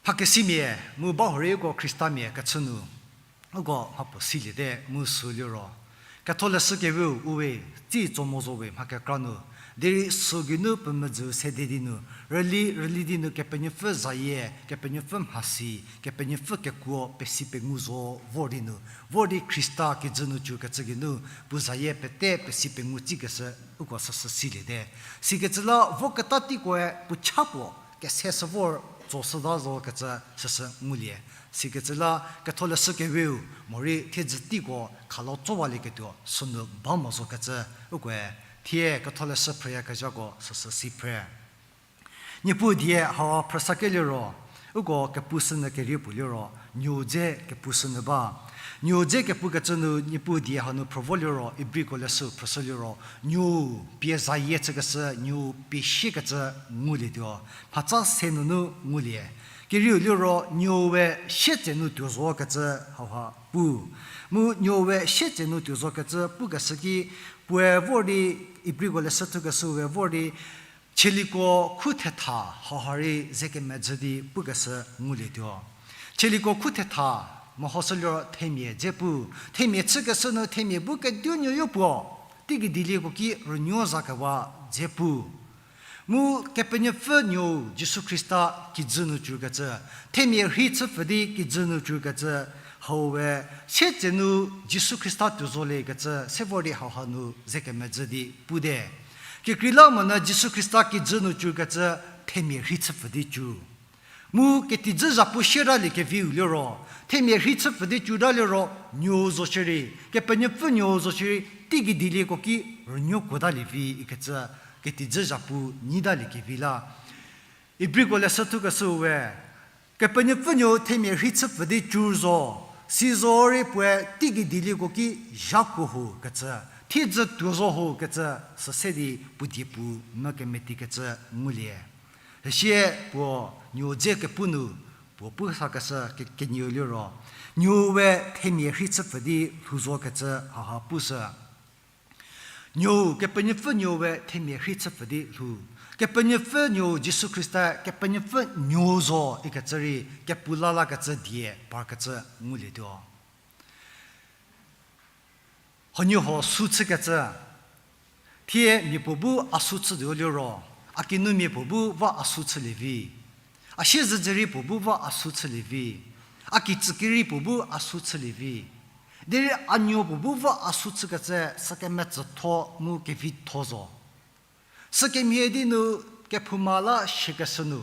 Mhakesimia mu ba hurei uko Khristamia kechü nu, uko mhapuo siliete mu sü liro, Ketholeshü Keweu uwe, tsi tso mo zo we mha kekra nu, derei sü geinu puo medzü sede di nu, rüli, rüli di nu Kepenuopfü zayie, Kepenuopfü mhasi, Kepenuopfü kekuo pesi pengou zo vor di nu, vor di Khrista kijü nu cükecü geinu, puo zayie pete pesi pengou tsikeshü uko süsü siliete. Sikecü la voketa teikoe puo cha puo, kese sü vor tsoshüta zo kecü süsü ngulie. Sikecü la Ketholeshü Keweu, morei thiedzü teiko khalo tsowalieketuo sünu ba mo zo kecü, ukoe, thie Ketholeshü phrüyakezhako süsü si phre. Niepuu die hau phrüsakelie ro, uko kepushünyü kerieu puo liro, nuou dze kepushünyü ba. Nuou dze kepukecü nu Niepuu die hanu phrü vo liro, Ibriko leshü phrüshü liro, nuou pie zayie chükeshü, nuou pie siekecü ngulietuo. Mhatsa se nunu ngulie. Kerieu liro, nuou we sietse nu tuo zokecü hauha pu. Mu nuou we sietse nu tuo zokecü pukeshü ki, puoe vor di, Ibriko leshü thukeshü we vor di, Chieliko khu thetha hauha rei ze kemedzü di pukeshü ngulietuo. Chieliko khu thetha, mehoshü liro themia dze pu, themia chükeshü nu themia bu kediu nuoyo puo, teigei dielieko ki rünuo zakewa dze pu. Mu Kepenuopfü Nuou Jisu Khrista kijü nu cükecü, themia rhei chüpfü di kijü nu cükecü, hau we, sietse nu Jisu Khrista tuo zoliekecü, se vor di hauha nu ze kemedzü di pute. Kekreilamonyü Jisu Khrista kijü nu cükecü, themia rhei chüpfü di cü. Mu ketijü zhapu sieralie keviu liro, themia rhei chüpfü di cüta liro, nuou zo shierei, Kepenuopfü nuou zo shierei, teigei dielieko ki rünuo kuotalie vi ikecü, ketijü zhapu nyitaliekevi la. Ibriko leshü thukeshü we, Kepenuopfü nuou themia rhei chüpfü di cü zo, si zorei puoe teigei dielieko ki zhakuo ho kecü, thiedzü tuo zo ho kecü, süse di puo die pu mekemeti kecü ngulie. Süsie puo nuou dze kepu nu, puo pu sakeshü ke-, kenieu liro, Nuou we themia rhei chüpfü di lhou zokecü haha pushü. Nuou, Kepenuopfü nuou we themia rhei chüpfü di lhou. Kepenuopfü nuou Jisu Khrista, Kepenuopfü nuou zo ikecü rei, kepu la lakecü die parkecü ngulietuo. Huoniehuo su chükecü. Thie mia puo bu a su chütuo liro, a kinumia puo bu va a su chülie vi. A siezedzürie puo bu va a su chülie vi. A kitsükirei puo bu a su chülie vi. Derei a nuo puo bu va a su chükecü sükemetsütho mu kevitho zo. Sükemhie di nu kephouma la shiekeshü nu,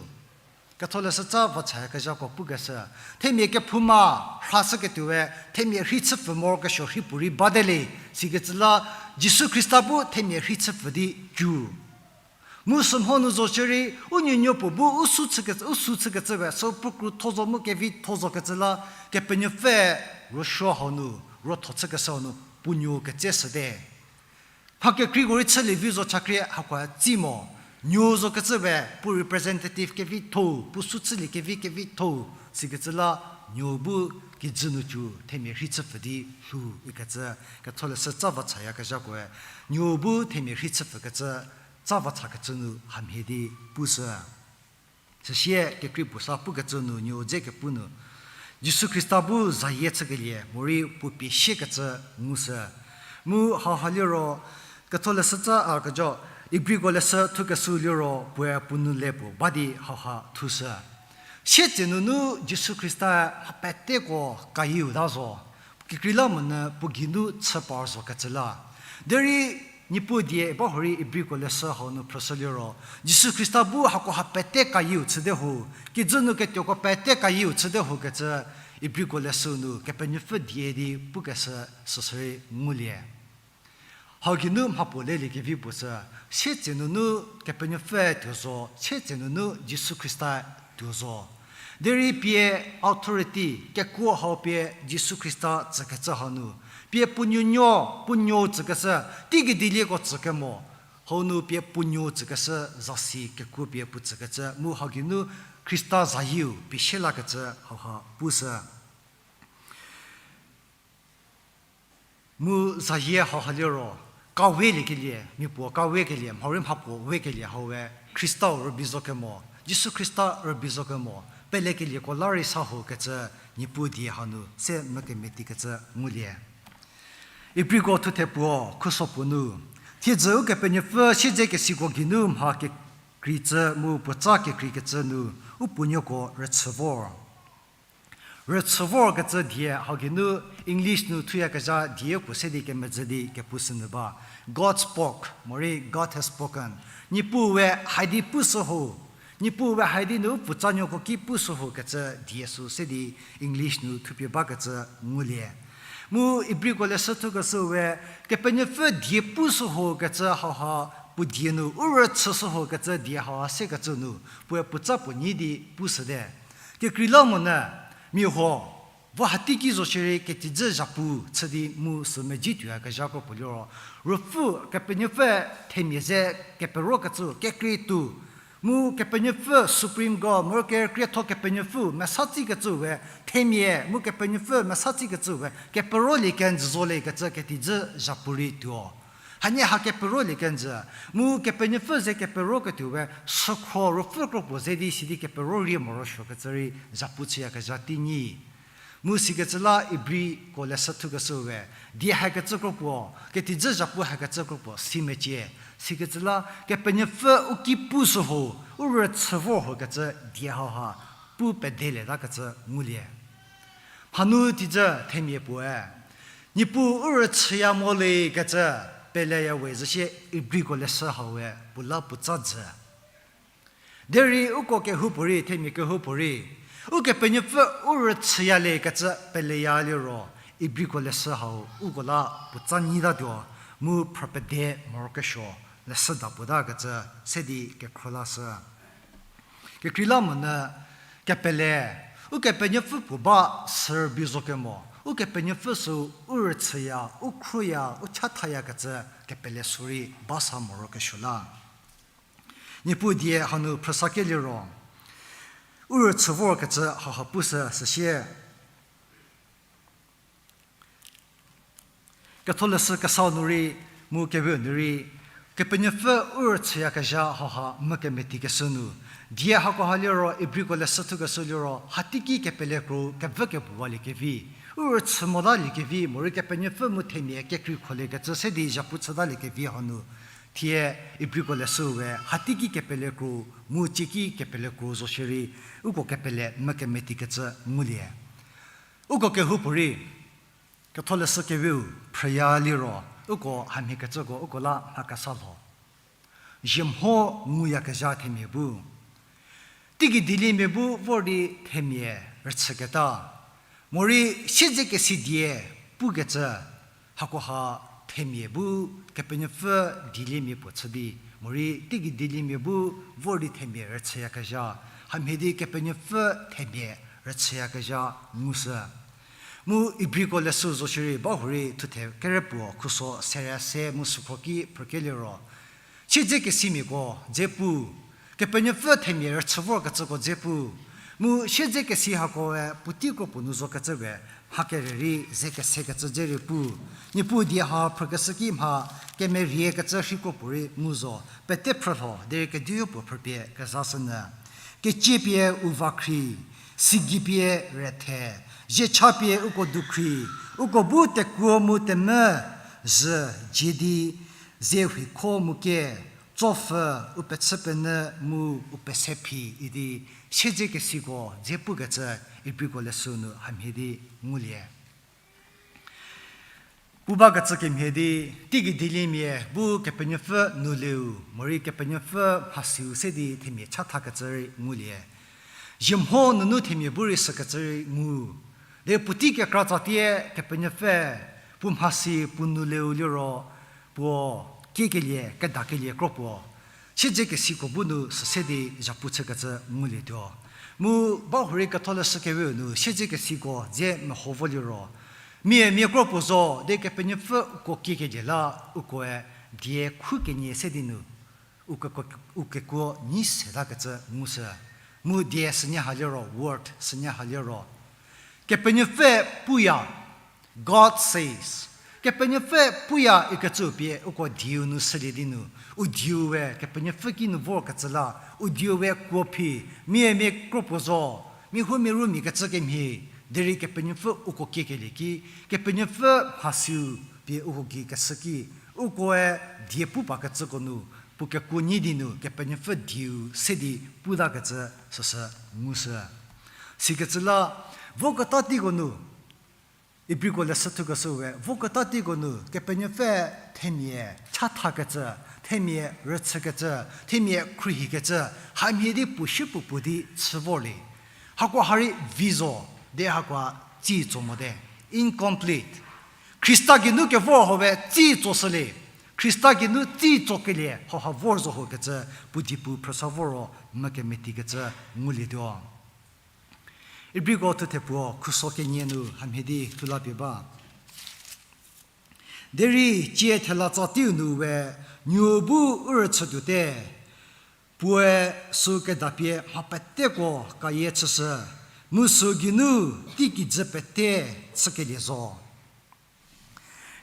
Ketholeshütsa vachayakezhako pukeshü, themia kephouma rhashüketuoe themia rhei chüpfü morokesuo rhei puorei bate le, sikecü la Jisu Khrista bu themia rhei chüpfü di cu. Mu sümhonu zo shierei, u nuonuo puo bu u su chükecü, u su chükecü we, sü puo krotho zo mu kevitho zokecü la, Kepenuopfü ruosuo hau nu, ruotho chükeshü hau nu, puo nuou ketseshüte. Mha kekreiko rei chülie vi zo chakrie hakoe tsi mo, nuou zokecü we, puo representative kevitho, puo su chülie kevi kevitho, sikecü la nuou bu kijü nu cu themia rhei chüpfü di lhou ikecü, Ketholeshütsa vachayakezhakoe, nuou bu themia rhei chüpfükecü, tsa vachakecü nu hamhie di pushü. Süsie kekrei puo sa pukecü nu nuou dze kepu nu, Jisu Khrista bu zayie chükelie morei puo pie siekecü ngushü. Mu hauha liro, Ketholeshütsa a kejo, Ibriko leshü thukeshü liro puoe puo nou le puo ba di hauha thushü. Sietse nunu Jisu Khrista mha peteko kayieu ta zo. Kekreilamonyü puo geinu chü par zokecü la. Derei Niepuu die ba hurei Ibriko leshü hau nu phrüshü liro, Jisu Khrista bu hako ha pete kayieu chüte ho, kijü nu ketuoko pete kayieu chüte ho kecü Ibriko leshü nu Kepenuopfü die di pukeshü süsürei ngulie. Hau geinu mha puo leliekevi puo sü, sietse nunu Kepenuopfü tuo zo, sietse nunu Jisu Khrista tuo zo. Derei pie authority, kekuo hau pie Jisu Khrista tsükecü hanu, pie puo nuonuo, puo nuou tsükeshü, teigei dielieko tsükemo, hau nu pie puo nuou tsükeshü, zasi kekuo pie puo tsükecü, mu hau geinu Khrista zayieu pie sielakecü hauha pushü. Mu zayie hauha liro, kawekelie, mia puo kawekelie, mhaurei mha puo wekelie haue, Khristau rübei zo kemo, Jisu Khrista rübei zo kemo, pelekelieko la rei sa ho kecü, Niepuu die hanu se mekemeti kecü ngulie. Ibriko thuthe puo, khuso puo nu, thiedzü Ukepenuopfü siedzekesiko geinu mha kekreicü mu puotsa kekreikecü nu, u puonuoko rüchü vor. Rüchü vor kecü die hau geinu English nu thuyakezha die puo se di kemezhü di kepushünyü ba. God spoke, morei God has spoken. Niepuue haidi pushü ho. Niepuue haidi nu puotsanuoko ki pushü ho kecü die sü se di English nu thupie bakecü ngulie. Mu Ibriko leshü thukeshüe, Kepenuopfü die pushü ho kecü hauha puo die nu, u rüchüshü ho kecü die hauha sekecü nu, puoe puotsa puo nyi di pushüte. Kekreilamonyü, mia huo, vo hatei ki zo shierei ketijü zhapu chü di mu sü mezhie tuoyakezha kro puo liro, Ruopfü Kepenuopfü themia ze keperokecü, kekrei tuo, mu Kepenuopfü Supreme God, mu kerükrietho Kepenuopfü mesa tsikecüe, themia mu Kepenuopfü mesa tsikecüe, keperolie kenjü zo le kecü ketijü zhapu rei tuo. Hanie ha keperolie kenjü, mu Kepenuopfü ze keperoketuoe, sükhro ruopfü kro puo ze di sidi kepero rie morosuokecü rei zhapu chüyakezha tei nyi. Mu sikecü la Ibriko leshü thukeshüe, die hakecü kro puo, ketijü zhapu hakecü kro puo, si mecie, sikecü la Kepenuopfü u ki pushü ho, u rüchü vor ho kecü die hauha, pu pedelieta kecü ngulie. Hanu tijü themia puoe, Niepuu u rüchüya mo le kecü, peleya we zhüsie Ibriko leshü haue, puo la puotsa jü. Derei uko kehoupuorei, themia kehoupuorei, Ukepenuopfü u rüchüya le kecü peleya liro, Ibriko leshü hau uko la puotsa nyitatuo, mu phrü pede morokesuo, leshüda puota kecü, se di kekhro lashü. Kekreilamonyü, kepele, Ukepenuopfü puo ba sü rübei zo kemo, Ukepenuopfü sü u rüchüya, u khruoya, u chathaya kecü kepele sürei ba sa morokesuo la. Niepuu die hanu phrüsakelie ro, u rüchü vor kecü hauha pushü süsie, Ketholeshü kesau nu rei, mu keweu nu rei, Kepenuopfü u rüchüyakezha hauha mvü kemetikeshü nu, die hakoha liro, Ibriko leshü thukeshü liro, hateiki kepele kro kevü kepuwaliekevi, u rüchü motaliekevi, morei Kepenuopfü mu themia kekreikhroliekecü se di zhapu chütaliekevi hanu, thie Ibriko leshü we, hateiki kepele kro, mu cieki kepele kro zo shierei, uko kepele mvü kemetikecü ngulie. Uko kehoupuorei, Ketholeshü keweu phrüya liro, uko hamhiekecüko uko la mha kesa lho. Zhie mho nguyakezha themia bu. Teigei dieliemia bu vor di themia rüchüketa. Morei siedzekesi die pukecü, hakoha themia bu Kepenuopfü dieliemia puo chü di. Morei teigei dieliemia bu vor di themia rüchüyakezha. Hamhie di Kepenuopfü themia rüchüyakezha ngushü. Mu Ibriko leshü zo shierei bahurei thuthe kerepuo khuso serie se mu sükhro ki phrükeliro. Siedzekesimiako dze pu, Kepenuopfü themia rüchü vorkecüko dze pu, mu siedzekesi hakoe puotei kropuo nu zokecü we, mha kere rei ze kesekecü dze rei pu. Niepuu die ha phrükeshü ki mha kemeriekecü rhei kropuorei ngu zo, pete phrülho, derei kediu puo phrüpie kezashünyü. Keciepie u vakhri, sigipie rethe, ziecha pie uko dukhri, uko bu tekuo mu temvü zhü dzie di, ze huikho mu kie, tsopfü, u pechü penyü mu u pese phi idi, siedzekesiko dze pukecü Ibriko leshü nu hamhie di ngulie. Pu bakecü kemhie di, teigei dieliemia bu Kepenuopfü nu leu, morei Kepenuopfü mhasiu se di themia chathakecü rei ngulie. Zhie mho nunu themia bu rei sükecü rei ngu. Derei puotei kekra tsatie Kepenuopfü, puo mhasi puo nu leu liro, puo kiekelie, kedakelie kropuo. Siedzekesiko bu nu süse di zhapu chükecü ngulietuo. Mu bahurei Ketholeshü keweu nu siedzekesiko dze meho vo liro, mia mia kropuo zo di Kepenuopfü uko kiekelie la, ukoe die khu kenie se di nu, u kekuo nyi setakecü ngushü. Mu die sünie ha liro, word sünie ha liro, Kepenuopfü puya, God says. Kepenuopfü puya ikecü pie uko dieu nu shülie di nu, u dieu we Kepenuopfü ki nu vorkecü la, u dieu we kuo phi, mia mia kropuo zo, mia hu mia ru mia kecü kemhie, derei Kepenuopfü uko kiekelie ki, Kepenuopfü mhasiu pie uko gei keshü ki, ukoe die pu bakecüko nu, puo kekuo nyi di nu Kepenuopfü dieu se di putakecü süsü ngushü. Sikecü la, voketa teiko nu, Ibriko leshü thukeshü we, voketa teiko nu Kepenuopfü themia chathakecü, themia rüchükecü, themia khruohikecü, hamhie di puo shie puo puo di chü vorlie. Hakoha rei vi zo, de hakoha tsi tso mote, incomplete. Khrista geinu kevor hau we tsi tsoshülie. Khrista geinu tsi tsokelie hauha vor zo hokecü puo dipu phrüsa voro mvü kemetikecü ngulietuo. Ibriko thuthe puo khuso kenie nu hamhie di thulapie ba. Derei cie thela tsa teiu nu we, nuo bu u rüchü tuote, puoe sü kedapie mha peteko kayie chüshü, mu sü geinu teikijü pete chükelie zo.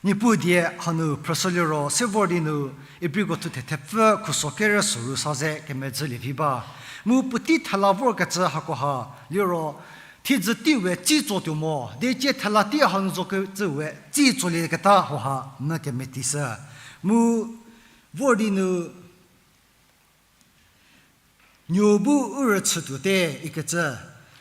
Niepuu die hanu phrüshü liro, se vor di nu, Ibriko thuthe thepfü khuso kerü soru sa ze kemedzülie vi ba. Mu puotei thela vorkecü hakoha liro, thiedzü teiu we tsi tsotuo mo, de cie thela tei hanu zokecü we tsi tsolieketa hauha mvü kemetishü. Mu vor di nu, nuo bu u rüchü tuote ikecü,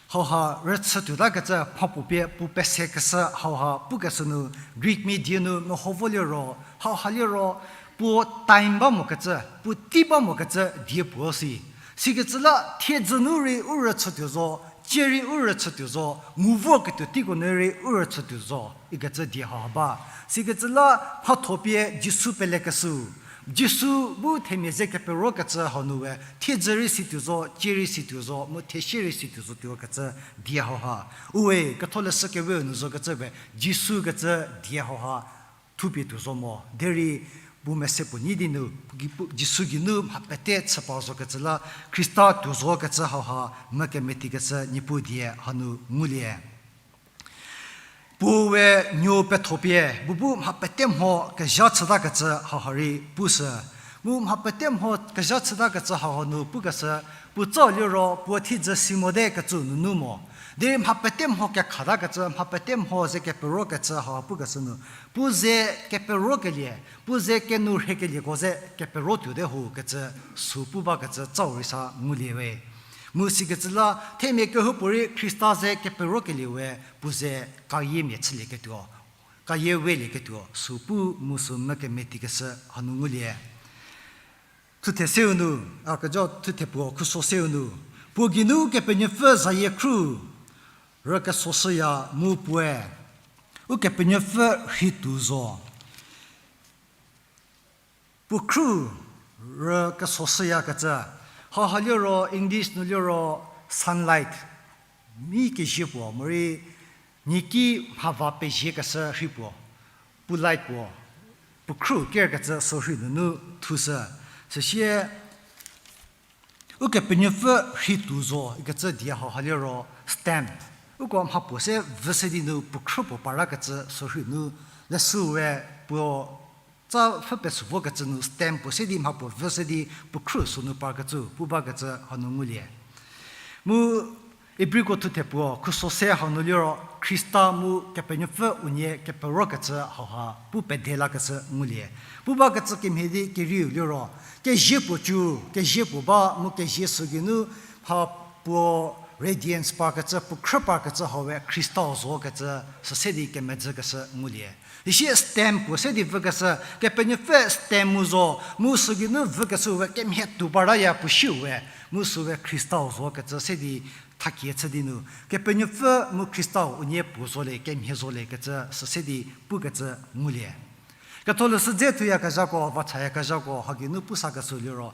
hauha rüchü tuotakecü mhapuo pie puo pesekeshü hauha pukeshü nu Greek mia die nu meho vo liro, hauha liro puo time ba mokecü, puo tei ba mokecü die puo si. Sikecü la thiedzü nu rei u rüchü tuo zo, cie rei u rüchü tuo zo, ngu vorketuo teiko nu rei u rüchü tuo zo ikecü die hauha ba. Sikecü la mhatho pie Jisu pelekeshüu, Jisu bu themia ze keperokecü hau nu we thiedzü rei si tuo zo, cie rei si tuo zo, mu thesie rei si tuo zotuo kecü die hauha. Uwe, Ketholeshü keweu nu zokecü we, Jisu kecü die hauha thupie tuo zo mo. Derei puo mese puo nyi di nu, Jisu geinu mha pete chü par zokecü la, Khrista tuo zokecü hauha mvü kemetikecü Niepuu die hanu ngulie. Puo we nuo pethopie, bu bu mha pete mho kezha chütakecü hauha rei pushü. Mu mha pete mho kezha chütakecü hauha nu pukeshü, puo tsau liro puo thiedzü si mote kecü nunu mo. Derei mha pete mho kekhatakecü, mha pete mho ze keperokecü hauha pukeshü nu, puo ze keperokelie, puo ze kenourhekelieko ze kepero tuote ho kecü, sü pu bakecü tsau rei sa ngulie we. Mu sikecü la, themia kehoupuorei Khrista ze keperokelie we, puo ze kayiemia chülieketuo, kayie welieketuo, sü pu mu sü mü kemetikeshü hanu ngulie. Thuthe seu nu, a kejo thuthe puo khuso seu nu, puo geinu Kepenuopfü zayie khru rükesoshüya mu puoe Ukepenuopfü rhituo zo. Puo khru rükesoshüyakecü, hauha liro English nu liro sunlight, mi kezie puo, morei nieki mhava peziekeshü rhi puo, puo light puo, puo khru kerkecü sürhei nunu thushü. Süsie Ukepenuopfü rhituo zo ikecü die hauha liro stamp. Uko mhapuo se vüse di nu puo khrü puo parakecü sürhei nu, leshüu we puo tsa pfhü pesü vokecü nu stamp puo se di mhapuo vüse di puo khrü sünu parkecü pu bakecü hanu ngulie. Mu Ibriko thuthe puo khuso se hanu liro Khrista mu Kepenuopfü unie keperokecü hauha pu pede lakecü ngulie. Pu bakecü kemhie di kerieu liro, kezie puo cü, kezie puo ba mu kezie sü geinu mha puo radiance parkecü, puo khrü parkecü hau we Khristau zokecü, süse di kemedzükeshü ngulie. Isie stamp puo se di vükeshü, Kepenuopfü stamp mu zo, mu sü geinu vükeshü we kemhie tuo paraya puo shiu we, mu sü we Khristau zokecü se di thakie chü di nu, Kepenuopfü mu Khristau unie puo zo le, kemhie zo le kecü süse di pukecü ngulie. Ketholeshü dze thuyakezhako, vachayakezhako, ha geinu pusakeshü liro,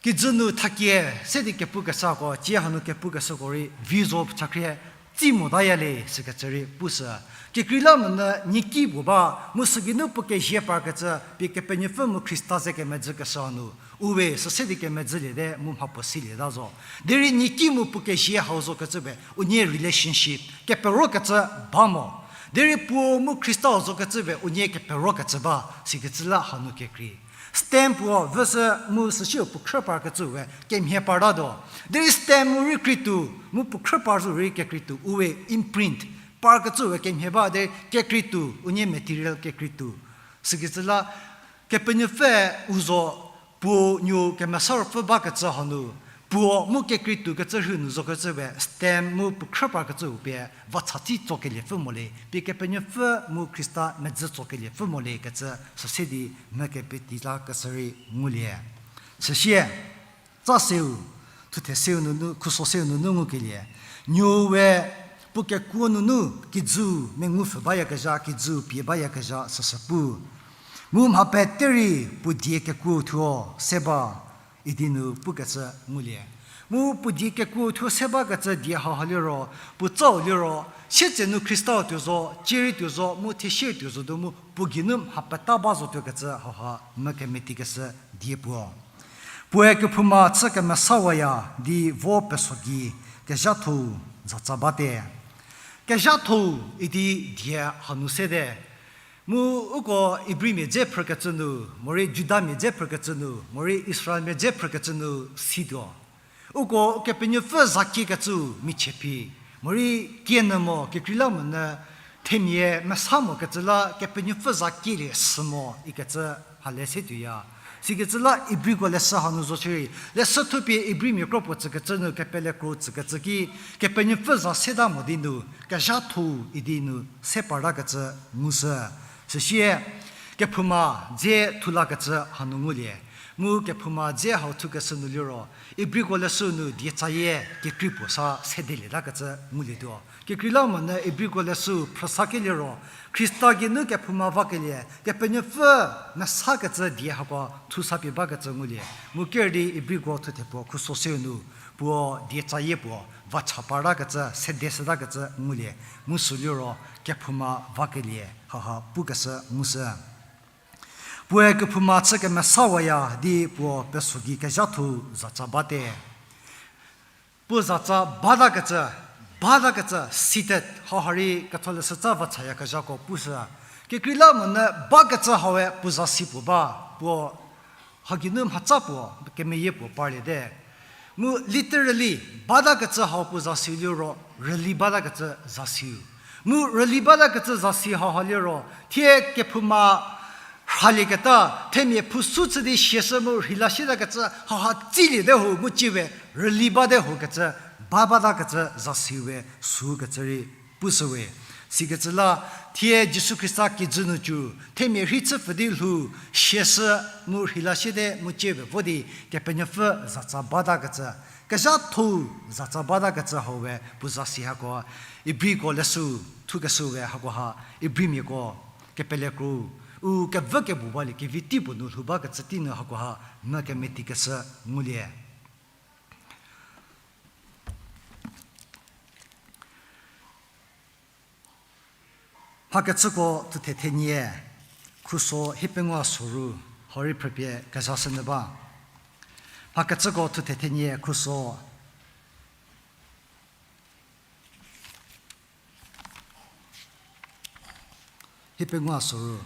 kijü nu thakie se di kepukeshüko, tie hanu kepukeshüko rei vi zo chakhrie, tsi motaya le sikecü rei pushü. Kekreilamonyü nieki puo ba, mu sü geinu puo kezie parkecü, pie Kepenuopfü mu Khrista ze kemedzükeshü hanu, u we süse di kemedzüliete mu mhapuo silieta zo. Derei nieki mu puo kezie hau zokecü be, unie relationship, keperokecü ba mo. Derei puo mu Khristau zokecü be, unie keperokecü ba, sikecü la hanu kekrei. Stamp puo vüsü mu süsiu puo khrü parkecü we kemhie partatuo. Derei stamp mu rei krei tuo, mu puo khrü par zo rei kekrei tuo, u we imprint, parkecü we kemhie ba de kekrei tuo, unie material kekrei tuo. Sikecü la, Kepenuopfü u zo, puo nuo kemesa ruopfü bakecü hanu, puo mu kekrei tuo kecü rhei nu zokecü we stamp mu puo khrü parkecüu pie vacha tsi tsokelie pfü mo le, pie Kepenuopfü mu Khrista medzü tsokelie pfü mo le kecü süse di mha kepeti lakeshü rei ngulie. Süsie, tsa seu, thuthe seu nunu, khuso seu nunu ngukelie, nuo we puo kekuo nunu kijü mengupfü bayakezha, kijü pie bayakezha süsü pu. Mu mha pete rei puo die kekuo thuo se ba, idi nu pukecü ngulie. Mu puo die kekuo thuo se bakecü die hauha liro, puo tsau liro, sietsenu Khristau tuo zo, cierei tuo zo, mu thesie tuo zo du mu puo geinu mha peta ba zotuokecü hauha mha kemetikeshü die puo. Puoe kephouma chü kemesawaya di vo peso gei kezhatho-u zatsa bate. Kezhatho-u idi die hanu sete. Mu uko Ibrimia dze phrükecü nu, morei Judamia dze phrükecü nu, morei Israelmia dze phrükecü nu situo. Uko Kepenuopfü za kiekecü michie phi, morei kienyü mo kekreilamonyü themia mesa mokecü la Kepenuopfü za kielie sü mo ikecü ha le se tuoya. Sikecü la Ibriko leshü hanu zo shierei, leshü thupie Ibrimia kro puo tsükecü nu kepele kro tsükecü ki, Kepenuopfü za seta mo di nu, kezhatho-u idi nu se partakecü ngushü. Süsie, kephouma dze thulakecü hanu ngulie. Mu kephouma dze hau thukeshü nu liro, Ibriko leshü nu dietsayie kekrei puo sa sedelietakecü ngulietuo. Kekreilamonyü Ibriko leshü phrüsakelie ro, Khrista geinu kephouma vakelie, Kepenuopfü mesakecü die hako thusapie bakecü ngulie. Mu ker di Ibriko thuthe puo khuso seu nu, puo dietsayie puo vacha partakecü, sedeshütakecü ngulie. Mu sü liro kephouma vakelie, haha pukeshü ngushü. Puoe kephouma chü kemesawaya di puo peso gei kezhatho-u zatsa bate. Puo zatsa batakecü, Batakecü, seated, hau ha rei ketholeshü tsa va chayakezhako pushü. Kekreilamonyü bakecü haue puo zasi puo ba, puo hagei nu mhatsa puo, kemeyie puo parliete. Mu literally, batakecü hau puo zasiu liro, rüli batakecü zasiu. Mu rüli batakecü zasi hau ha liro, thie kephouma rhalieketa, themia phusu chü di siashü mu rheila sietakecü hau ha tsiliete ho mu cie we, rüli bate ho kecü, ba batakecü zasiu we, sükecü rei pushü we. Sikecü la, thie Jisu Khrista kijü nu cü, themia rhei chü pfü di lhou, siashü mu rheila siete mu cie we vo di, Kepenuopfü zatsa batakecü, kezhatho zatsa batakecü hau we puo zasi hako, Ibriko leshü, thukeshü we hako ha, Ibrimiako, kepele kro, u kevü kebu balie kevi tei puo nu lhou bakecü tei nu hako ha, mha kemetikeshü ngulie. Mhakechüko thuthe thenie, khuso hiepengou soru, hau rei phrüpie kezashünyü ba. Mhakechüko thuthe thenie, khuso hiepengou soru.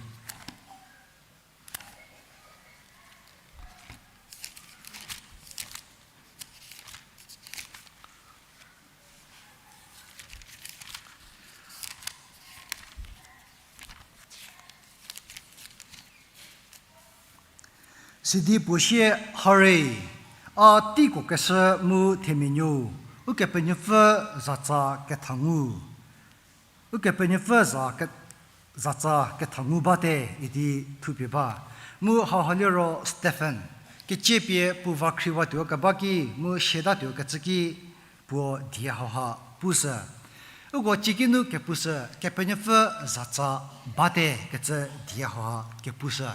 Sidi puo sie hare, a teiko keshü mu themia nuou, Ukepenuopfü zatsa kethangu. Ukepenuopfü za ke-, zatsa kethangu bate idi thupie ba. Mu hauha liro Stephen, keciepie puo va khriwatuo keba ki, mu siatatuo kecü ki, puo die hauha pushü. Uko ciekinu kepushü, Kepenuopfü zatsa bate kecü die hauha kepushü.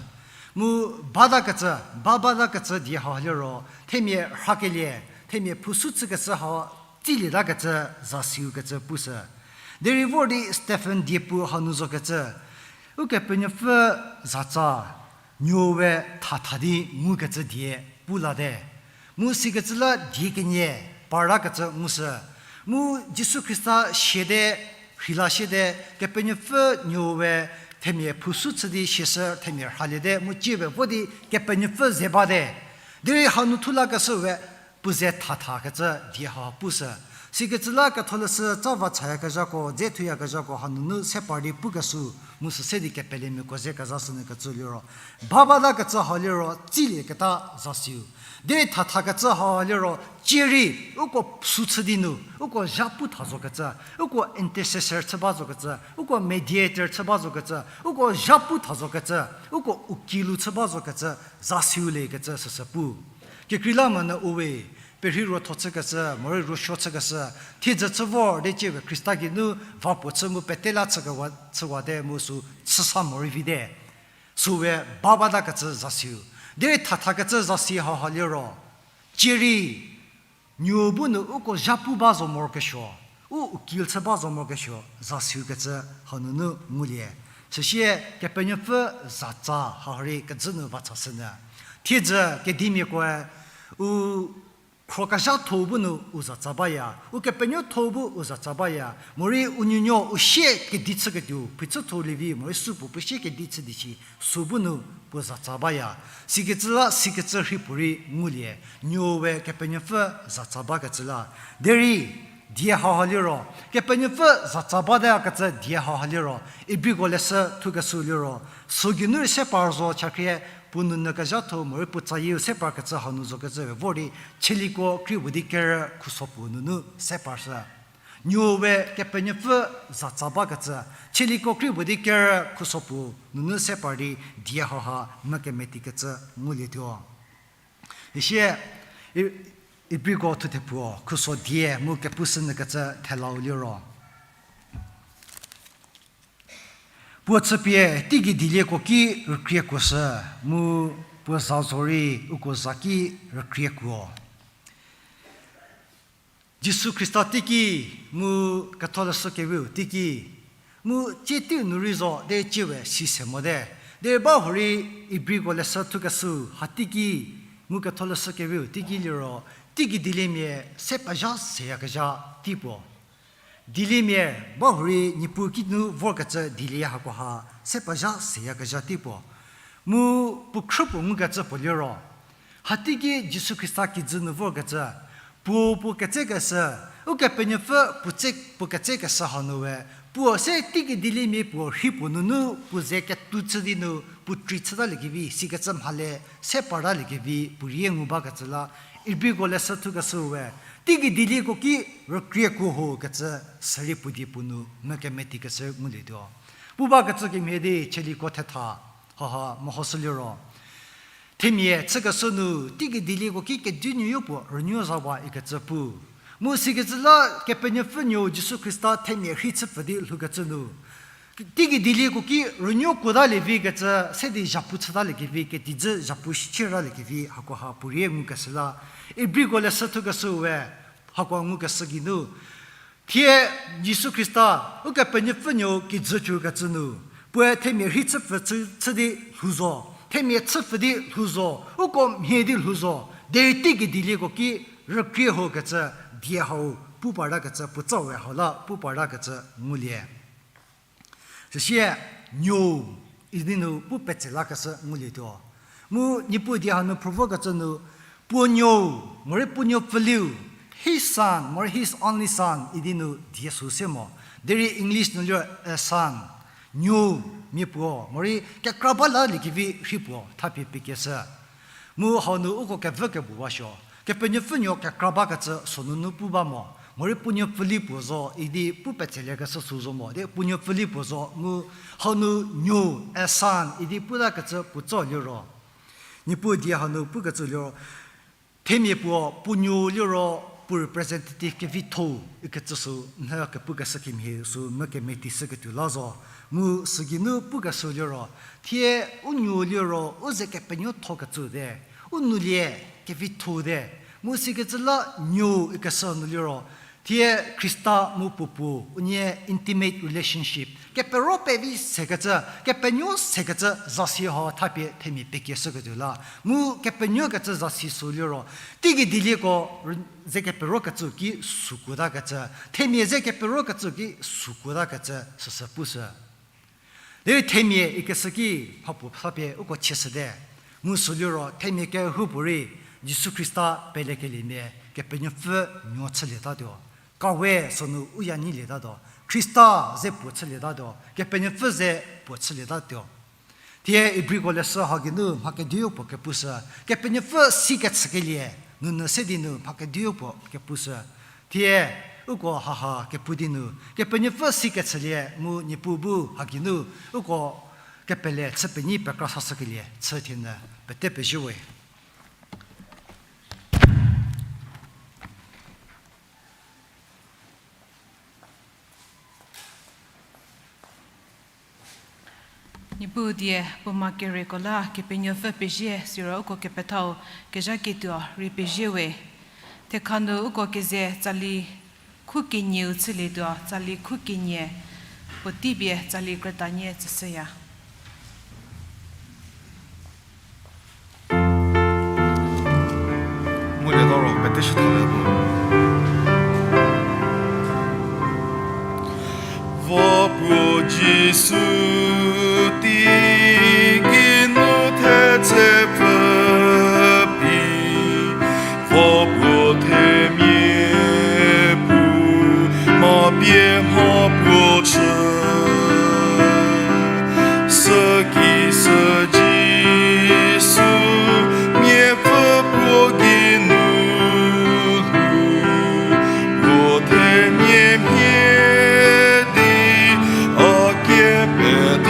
Mu batakecü, ba batakecü die hauha liro, themia rhakelie, themia phusu chükeshü hau tsilietakecü zasiu kecü pushü. Derei vor di Stephen diepu hanu zokecü, Ukepenuopfü zatsa, nuou we thatha di ngukecü die pu late. Mu sikecü la die kenie partakecü ngushü. Mu Jisu Khrista siate, rheila siate, Kepenuopfü nuou we themia phusu chü di siashü themia rhaliete, mu cie we vo di Kepenuopfü ze bate. Derei hanu thu lakeshü we, puo ze thathakecü die hauha pushü. Sikecü la ketholeshü tsa va chayakezhako, dze thuyakezhako hanunu se par di pukeshü, mu süse di kepelemiako ze kezashünyü kecü liro, ba batakecü hau liro tsilieketa zasiu. Derei thathakecü hau liro, cie rei, uko sü chü di nu, uko zha pu tha zokecü, uko intercessor chü ba zokecü, uko mediator chü ba zokecü, uko zha pu tha zokecü, uko ukilu chü ba zokecü, zasiu lekecü süsü pu. Kekreilamonyü uwe, perhei ruotho chükeshü, morei ruosuo chükeshü, thiedzü chü vor di cie we Khrista geinu va puo chü mu pete la chükewa, chüwate mu sü chüsa morei vite. Süwe ba batakecü zasiu. Derei thathakecü zasi hauha liro, cie rei, nuou bu nu uko zha pu ba zo morokesuo, u ukil chü ba zo morokesuo, zasiu kecü hanunu ngulie. Süsie Kepenuopfü zatsa hau rei kejü nu va chashünyü. Thiedzü kedimiakoe, u khrokezhatho bu nu u zatsa baya, Ukepenuotho bu u zatsa baya, morei u nuonuo u sie kedi chüketuo, phichütho lievi, morei supuo puo sie kedi chü di shi, sü bu nu puo zatsa baya. Sikecü la, sikecü rhei puorei ngulie, nuou we Kepenuopfü zatsa bakecü la. Derei, die hauha liro, Kepenuopfü zatsa batakecü die hauha liro, Ibriko leshü thukeshü liro, sü geinu rei se par zo chakhrie, puo nounyü kezhatho morei puo tsayieu se parkecü hanu zokecü we vor di, Chieliko kri puo di kerü khuso puo nunu se parshü. Nuou we Kepenuopfü zatsa bakecü, Chieliko kri puo di kerü khuso puo nunu se par di die hauha mha kemetikecü ngulietuo. Isie, I-, Ibriko thuthe puo khuso die mu kepushünyükecü thelau liro, puo chüpie teigei dielieko ki rükriekuoshü, mu puo za zorei uko za ki rükriekuo. Jisu Khrista teiki, mu ketholeshü kerieu teiki, mu tsie teiu nu rei zo derei cie we si se mote. Derei ba hurei Ibriko leshü thukeshü ha teiki, mu ketholeshü kerieu teiki liro, teigei dieliemia se pezha seyakezha tei puo. Dieliemia, ba hurei Niepuu kinu vorkecü dielie hakoha, se pezha seyakezha tei puo. Mu puo khrü puo ngukecü puo liro, hateiki Jisu Khrista kijü nu vorkecü, puo puo ketsekeshü, Ukepenuopfü puo tse puo ketsekeshü hanu we, puo se teigei dieliemia puo rhi puo nunu puo ze ketuo chü di nu puo trei chütaliekevi, sikecü mhale se partaliekevi puo rie ngu bakecü la, Ibriko leshü thukeshü we, teigei dielieko ki rükrie kuo ho kecü sürei puo die puo nu mekemeti kecü ngulietuo. Pu bakecü kemhie di Cheliko thetha, haha, mehoshü liro, themia chükeshü nu, teigei dielieko ki kedinuoyo puo rünuo zawa ikecü pu. Mu sikecü la Kepenuopfü Nuou Jisu Khrista themia rhei chüpfü di lhoukecü nu, teigei dielieko ki rünuo kuotalie vi kecü, se di zhapu chütaliekevi, ketijü zhapu shichie raliekevi, hakoha puo rie ngukeshü la, Ibriko leshü thukeshü we, hakoha ngukeshü geinu, thie Jisu Khrista, Ukepenuopfü Nuou kijü cükecü nu, puoe themia rhei chüpfü chü, chü di lhou zo, themia chüpfü di lhou zo, uko mhie di lhou zo, derei teigei dielieko ki rükrie ho kecü, die hau pu partakecü, puo tsa we hau la pu partakecü ngulie. Süsie, nuou, idi nu pu petse lakeshü ngulietuo. Mu Niepuu die hanu phrü vokecü nu, puo nuou, morei puo nuou pfüliu, his son, morei his only son, idi nu die sü se mo. Derei English nu liro a son, nuou, mia puo, morei kekra balaliekevi rhi puo, thapie pekieshü. Mu hau nu uko kevü kebu ba suo. Kepenuopfü Nuou kekra bakecü sünunu pu ba mo. Morei puo nuou pfüli puo zo, idi pu petseliekeshü sü zo mo. Di puo nuou pfüli puo zo, mu hau nu nuou, a son, idi putakecü puo tso liro. Niepuu die hanu pukecü liro, themia puo puo nuou liro puo representative kevitho ikecü sü nhü kepukeshü kemhie sü mekemeti shüketuo la zo. Mu sügeinu pukeshü liro, thie u nuou liro u ze kepenuothokecü te, u nuolie kevitho te. Mu sikecü la nuou ikeshü nu liro, thie Khrista mu puo puo unie intimate relationship, kepero pevi sekecü, kepenuo sekecü zasi hau thapie themia pekieshüketuo la. Mu kepenuokecü zasi sü liro, teigei dielieko ze keperokecü ki sükuotakecü, themia ze keperokecü ki sükuotakecü süsü pushü. Derei themia ikeshü ki mhapuo thapie uko chieshüte. Mu sü liro themia kehoupuorei Jisu Khrista pelekeliemia Kepenuopfü nuo chülietatuo. Kawe sünu u ya nyilietatuo. Khrista ze puo chülietatuo. Kepenuopfü ze puo chülietatuo. Thie Ibriko leshü hageinu mha kediu puo kepushü. Kepenuopfü si kechükelie, nunu se di nu mha kediu puo kepushü. Thie uko haha kepu di nu, Kepenuopfü si kechülie mu Niepuu bu hageinu uko kepele chü penyi pekra sashükelie chü thie nu pete pezie we. Niepuu die puo ma kereko la Kepenuopfü pezie siro uko kepethau kezhaketuo rei pezie we. Thekha nu uko keze tsali khu kenieu chülietuo, tsali khu kenie puotei pie tsali krütanie tsüshüya. Ngulieta ro pete shüthalie puo. Vo puo Jisu teiki nu thetse pfü pi, vo puo themia pu ma pie mha puo chü. Süki sü Jisu miapfü puo geinu lhou, puo themia mhie di a kie petha.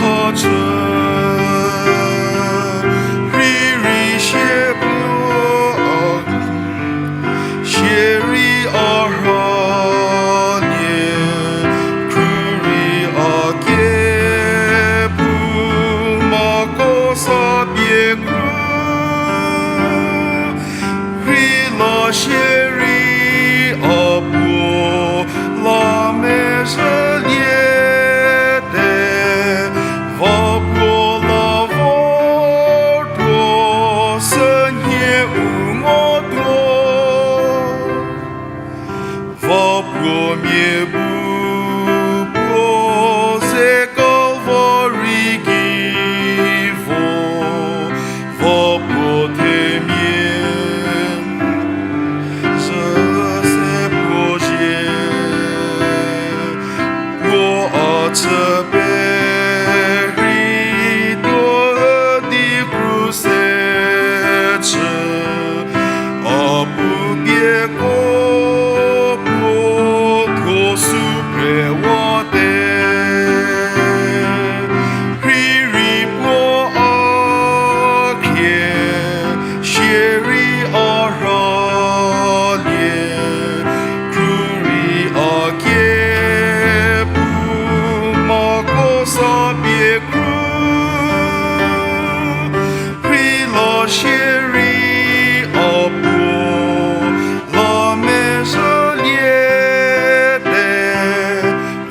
Shierei a puo la mezhüliete,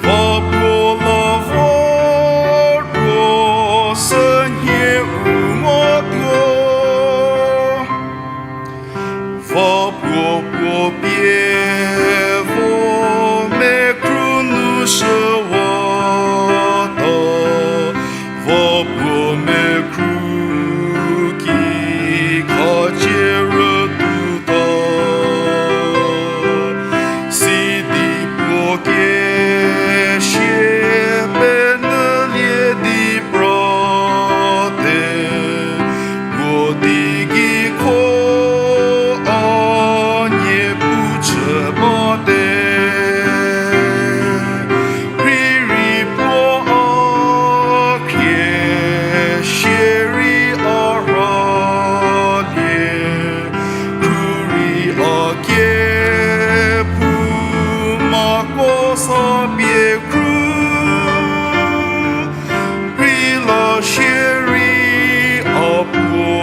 va puo la votuo sünhie u motuo. Va puo puo pie vo mekru nu shüwatuo, va puo mekru ki khacie rütuotuo. Sidi puo kesia penyülie di prate, puo teigei kho a nie pu chü bate. Rheirei puo a khrie, shierei a rhalie, krurei a kie pu, mako sa pie kru. Rheila shierei a puo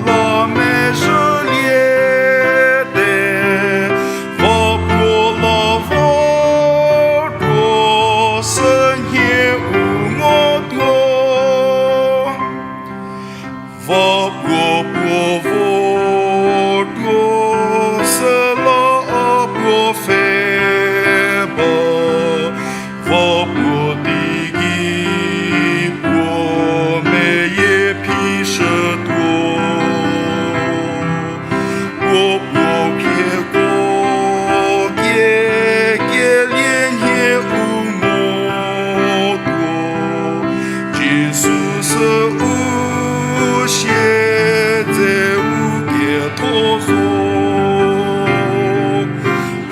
la mezhüliete, va puo la votuo sünhie u motuo. Va puo puo votuo süla a puo pfhe ba, va puo teigei puo meyie phishütuo. Puo puo khieko kie kelie nhie u motuo, Jisu sü u siedze u ketho zo.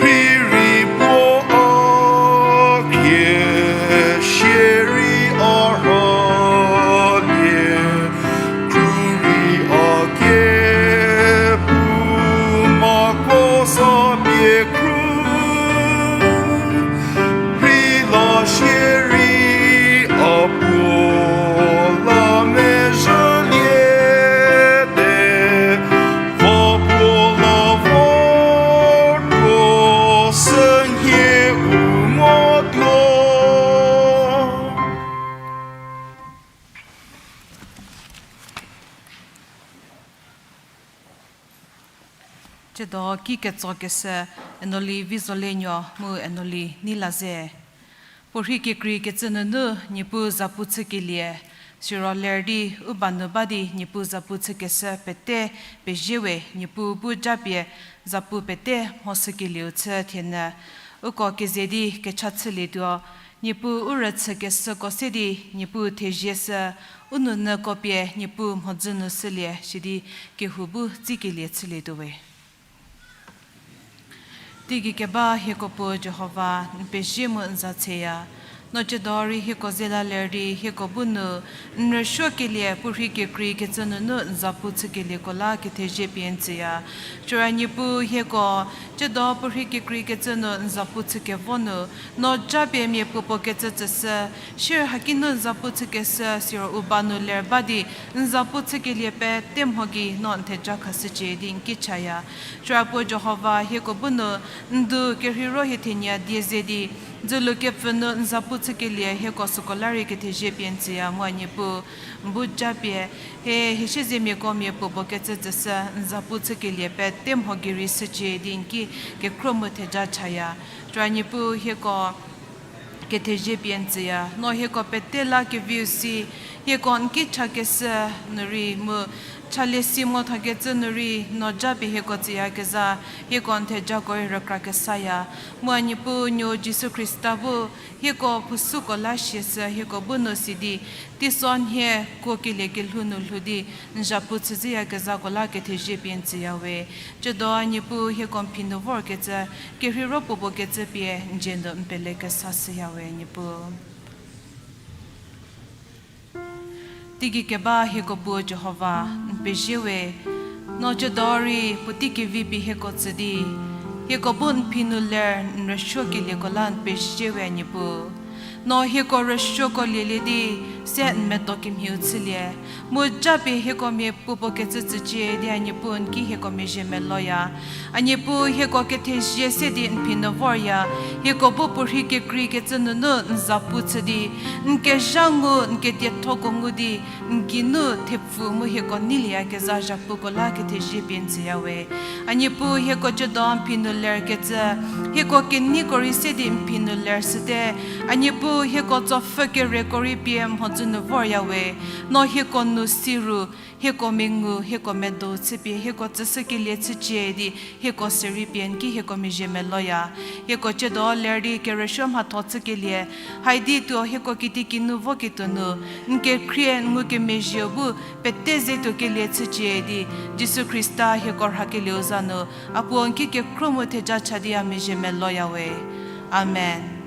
Rheirei puo a khrie, shierei a rhalie, krurei a kie pu, mako sa pie kru. Rheila shierei a puo la mezhüliete, va puo la votuo sünhie u motuo. Tsiedo ki ketsokeshü Enoli Vizolenuo mu Enoli Neilaze. Puorhei kekreikecü nunu Niepuu zapu chükelie, siro ler di u ba nu ba di Niepuu zapu chükeshü pete pezie we. Niepuu bu japie zapu pete mhoshükelieu chü thienyü uko keze di kecha chülietuo. Niepuu u rüchükeshüko se di Niepuu thezie shü, u nounyüko pie Niepuu mhodzü nu shülie sidi kehou bu tsikelie chülietuo we. Teigei keba hieko Puo Jihova, n pezie mu n za tseya. No tsiedo rei hieko ze la ler di hieko bu nu n rüsuokelie puorhei kekreikecü nunu n zapu chükelieko la kethezie pie n tsüya. Süra Niepuu hieko tsiedo puorhei kekreikecü nu n zapu chükevo nu, no japie mia puopuo kecü tsüshü, shierei haki nu n zapu chükeshü siro u ba nu ler ba di n zapu chükelie pete mho gei no n theja khashücie di n ki chaya. Süra Puo Jihova hieko bu nu n du kerheiro hie thenie die ze di dzülu kepfü nu n zapu chükelie hieko süko la rei kethezie pie n tsüya mu a Niepuu, n bu japie hie hiesiezemia ko mia puopuo kecü tsüshü n zapu chükelie pete mho gei rei shücie di n ki kekhro mu theja chaya. Süra Niepuu hieko kethezie pie n tsüya. No hieko pete la keviu si, hieko n ki chakeshü nu rei mu chalie si mo thakecü nu rei no japie hieko tsüyakezha, hieko n thejako rei rükra kesaya. Mu a Niepuu nuo Jisu Khrista bu hieko phusuko la siashü hieko bu nu si di, teisonhie kuokelie kelhou nu lhou di n zapu chüzhüyakezhako la kethezie pie n tsüya we. Tsiedo a Niepuu hieko n phi nu vorkecü, kerheiro puopuo kecü pie n dzie nu n pele kesa shüya we Niepuu. Teigei keba hieko Puo Jihova, n pezie we. No tsiedo rei puotei kevi pie hieko tsü di, hieko bu n phi nu ler n rüsuokelieko la n pezie we a Niepuu. No hieko rüsuoko lielie di, se n medo kemhieu chülie. Mu japie hieko mia puopuo kecü tsücie di a Niepuu n ki hieko mezhie meloya. A Niepuu hieko kethezie se di n phi nu vorya, hieko bu puorhi kekreikecü nunu n zapu chü di, n kezha ngu n kediethoko ngu di, n geinu thepfu mu hieko neilieyakezha zhapuko la kethezie pie n tsüya we. A Niepuu hieko ciedo n phi nu lerkecü, hieko keneiko rei se di n phi nu ler shüte. A Niepuu hieko tsopfhü kereko rei pie mhodzü nu vorya we. No hieko nu si ru, hieko mengu, hieko medo chüpie hieko tsüshükelie chücie di, hieko se rei pie n ki hieko mezhie meloya. Hieko ciedo ler di kerüsuo mhatho chükelie, haidi tuo hieko kitiekinu voketuo nu, n kekhrie n ngukemezhieu bu pete ze tuokelie chücie di, Jisu Khrista hieko rhakelieu za nu, a Puo n ki kekhro mu theja cha di a mezhie meloya we. Amen.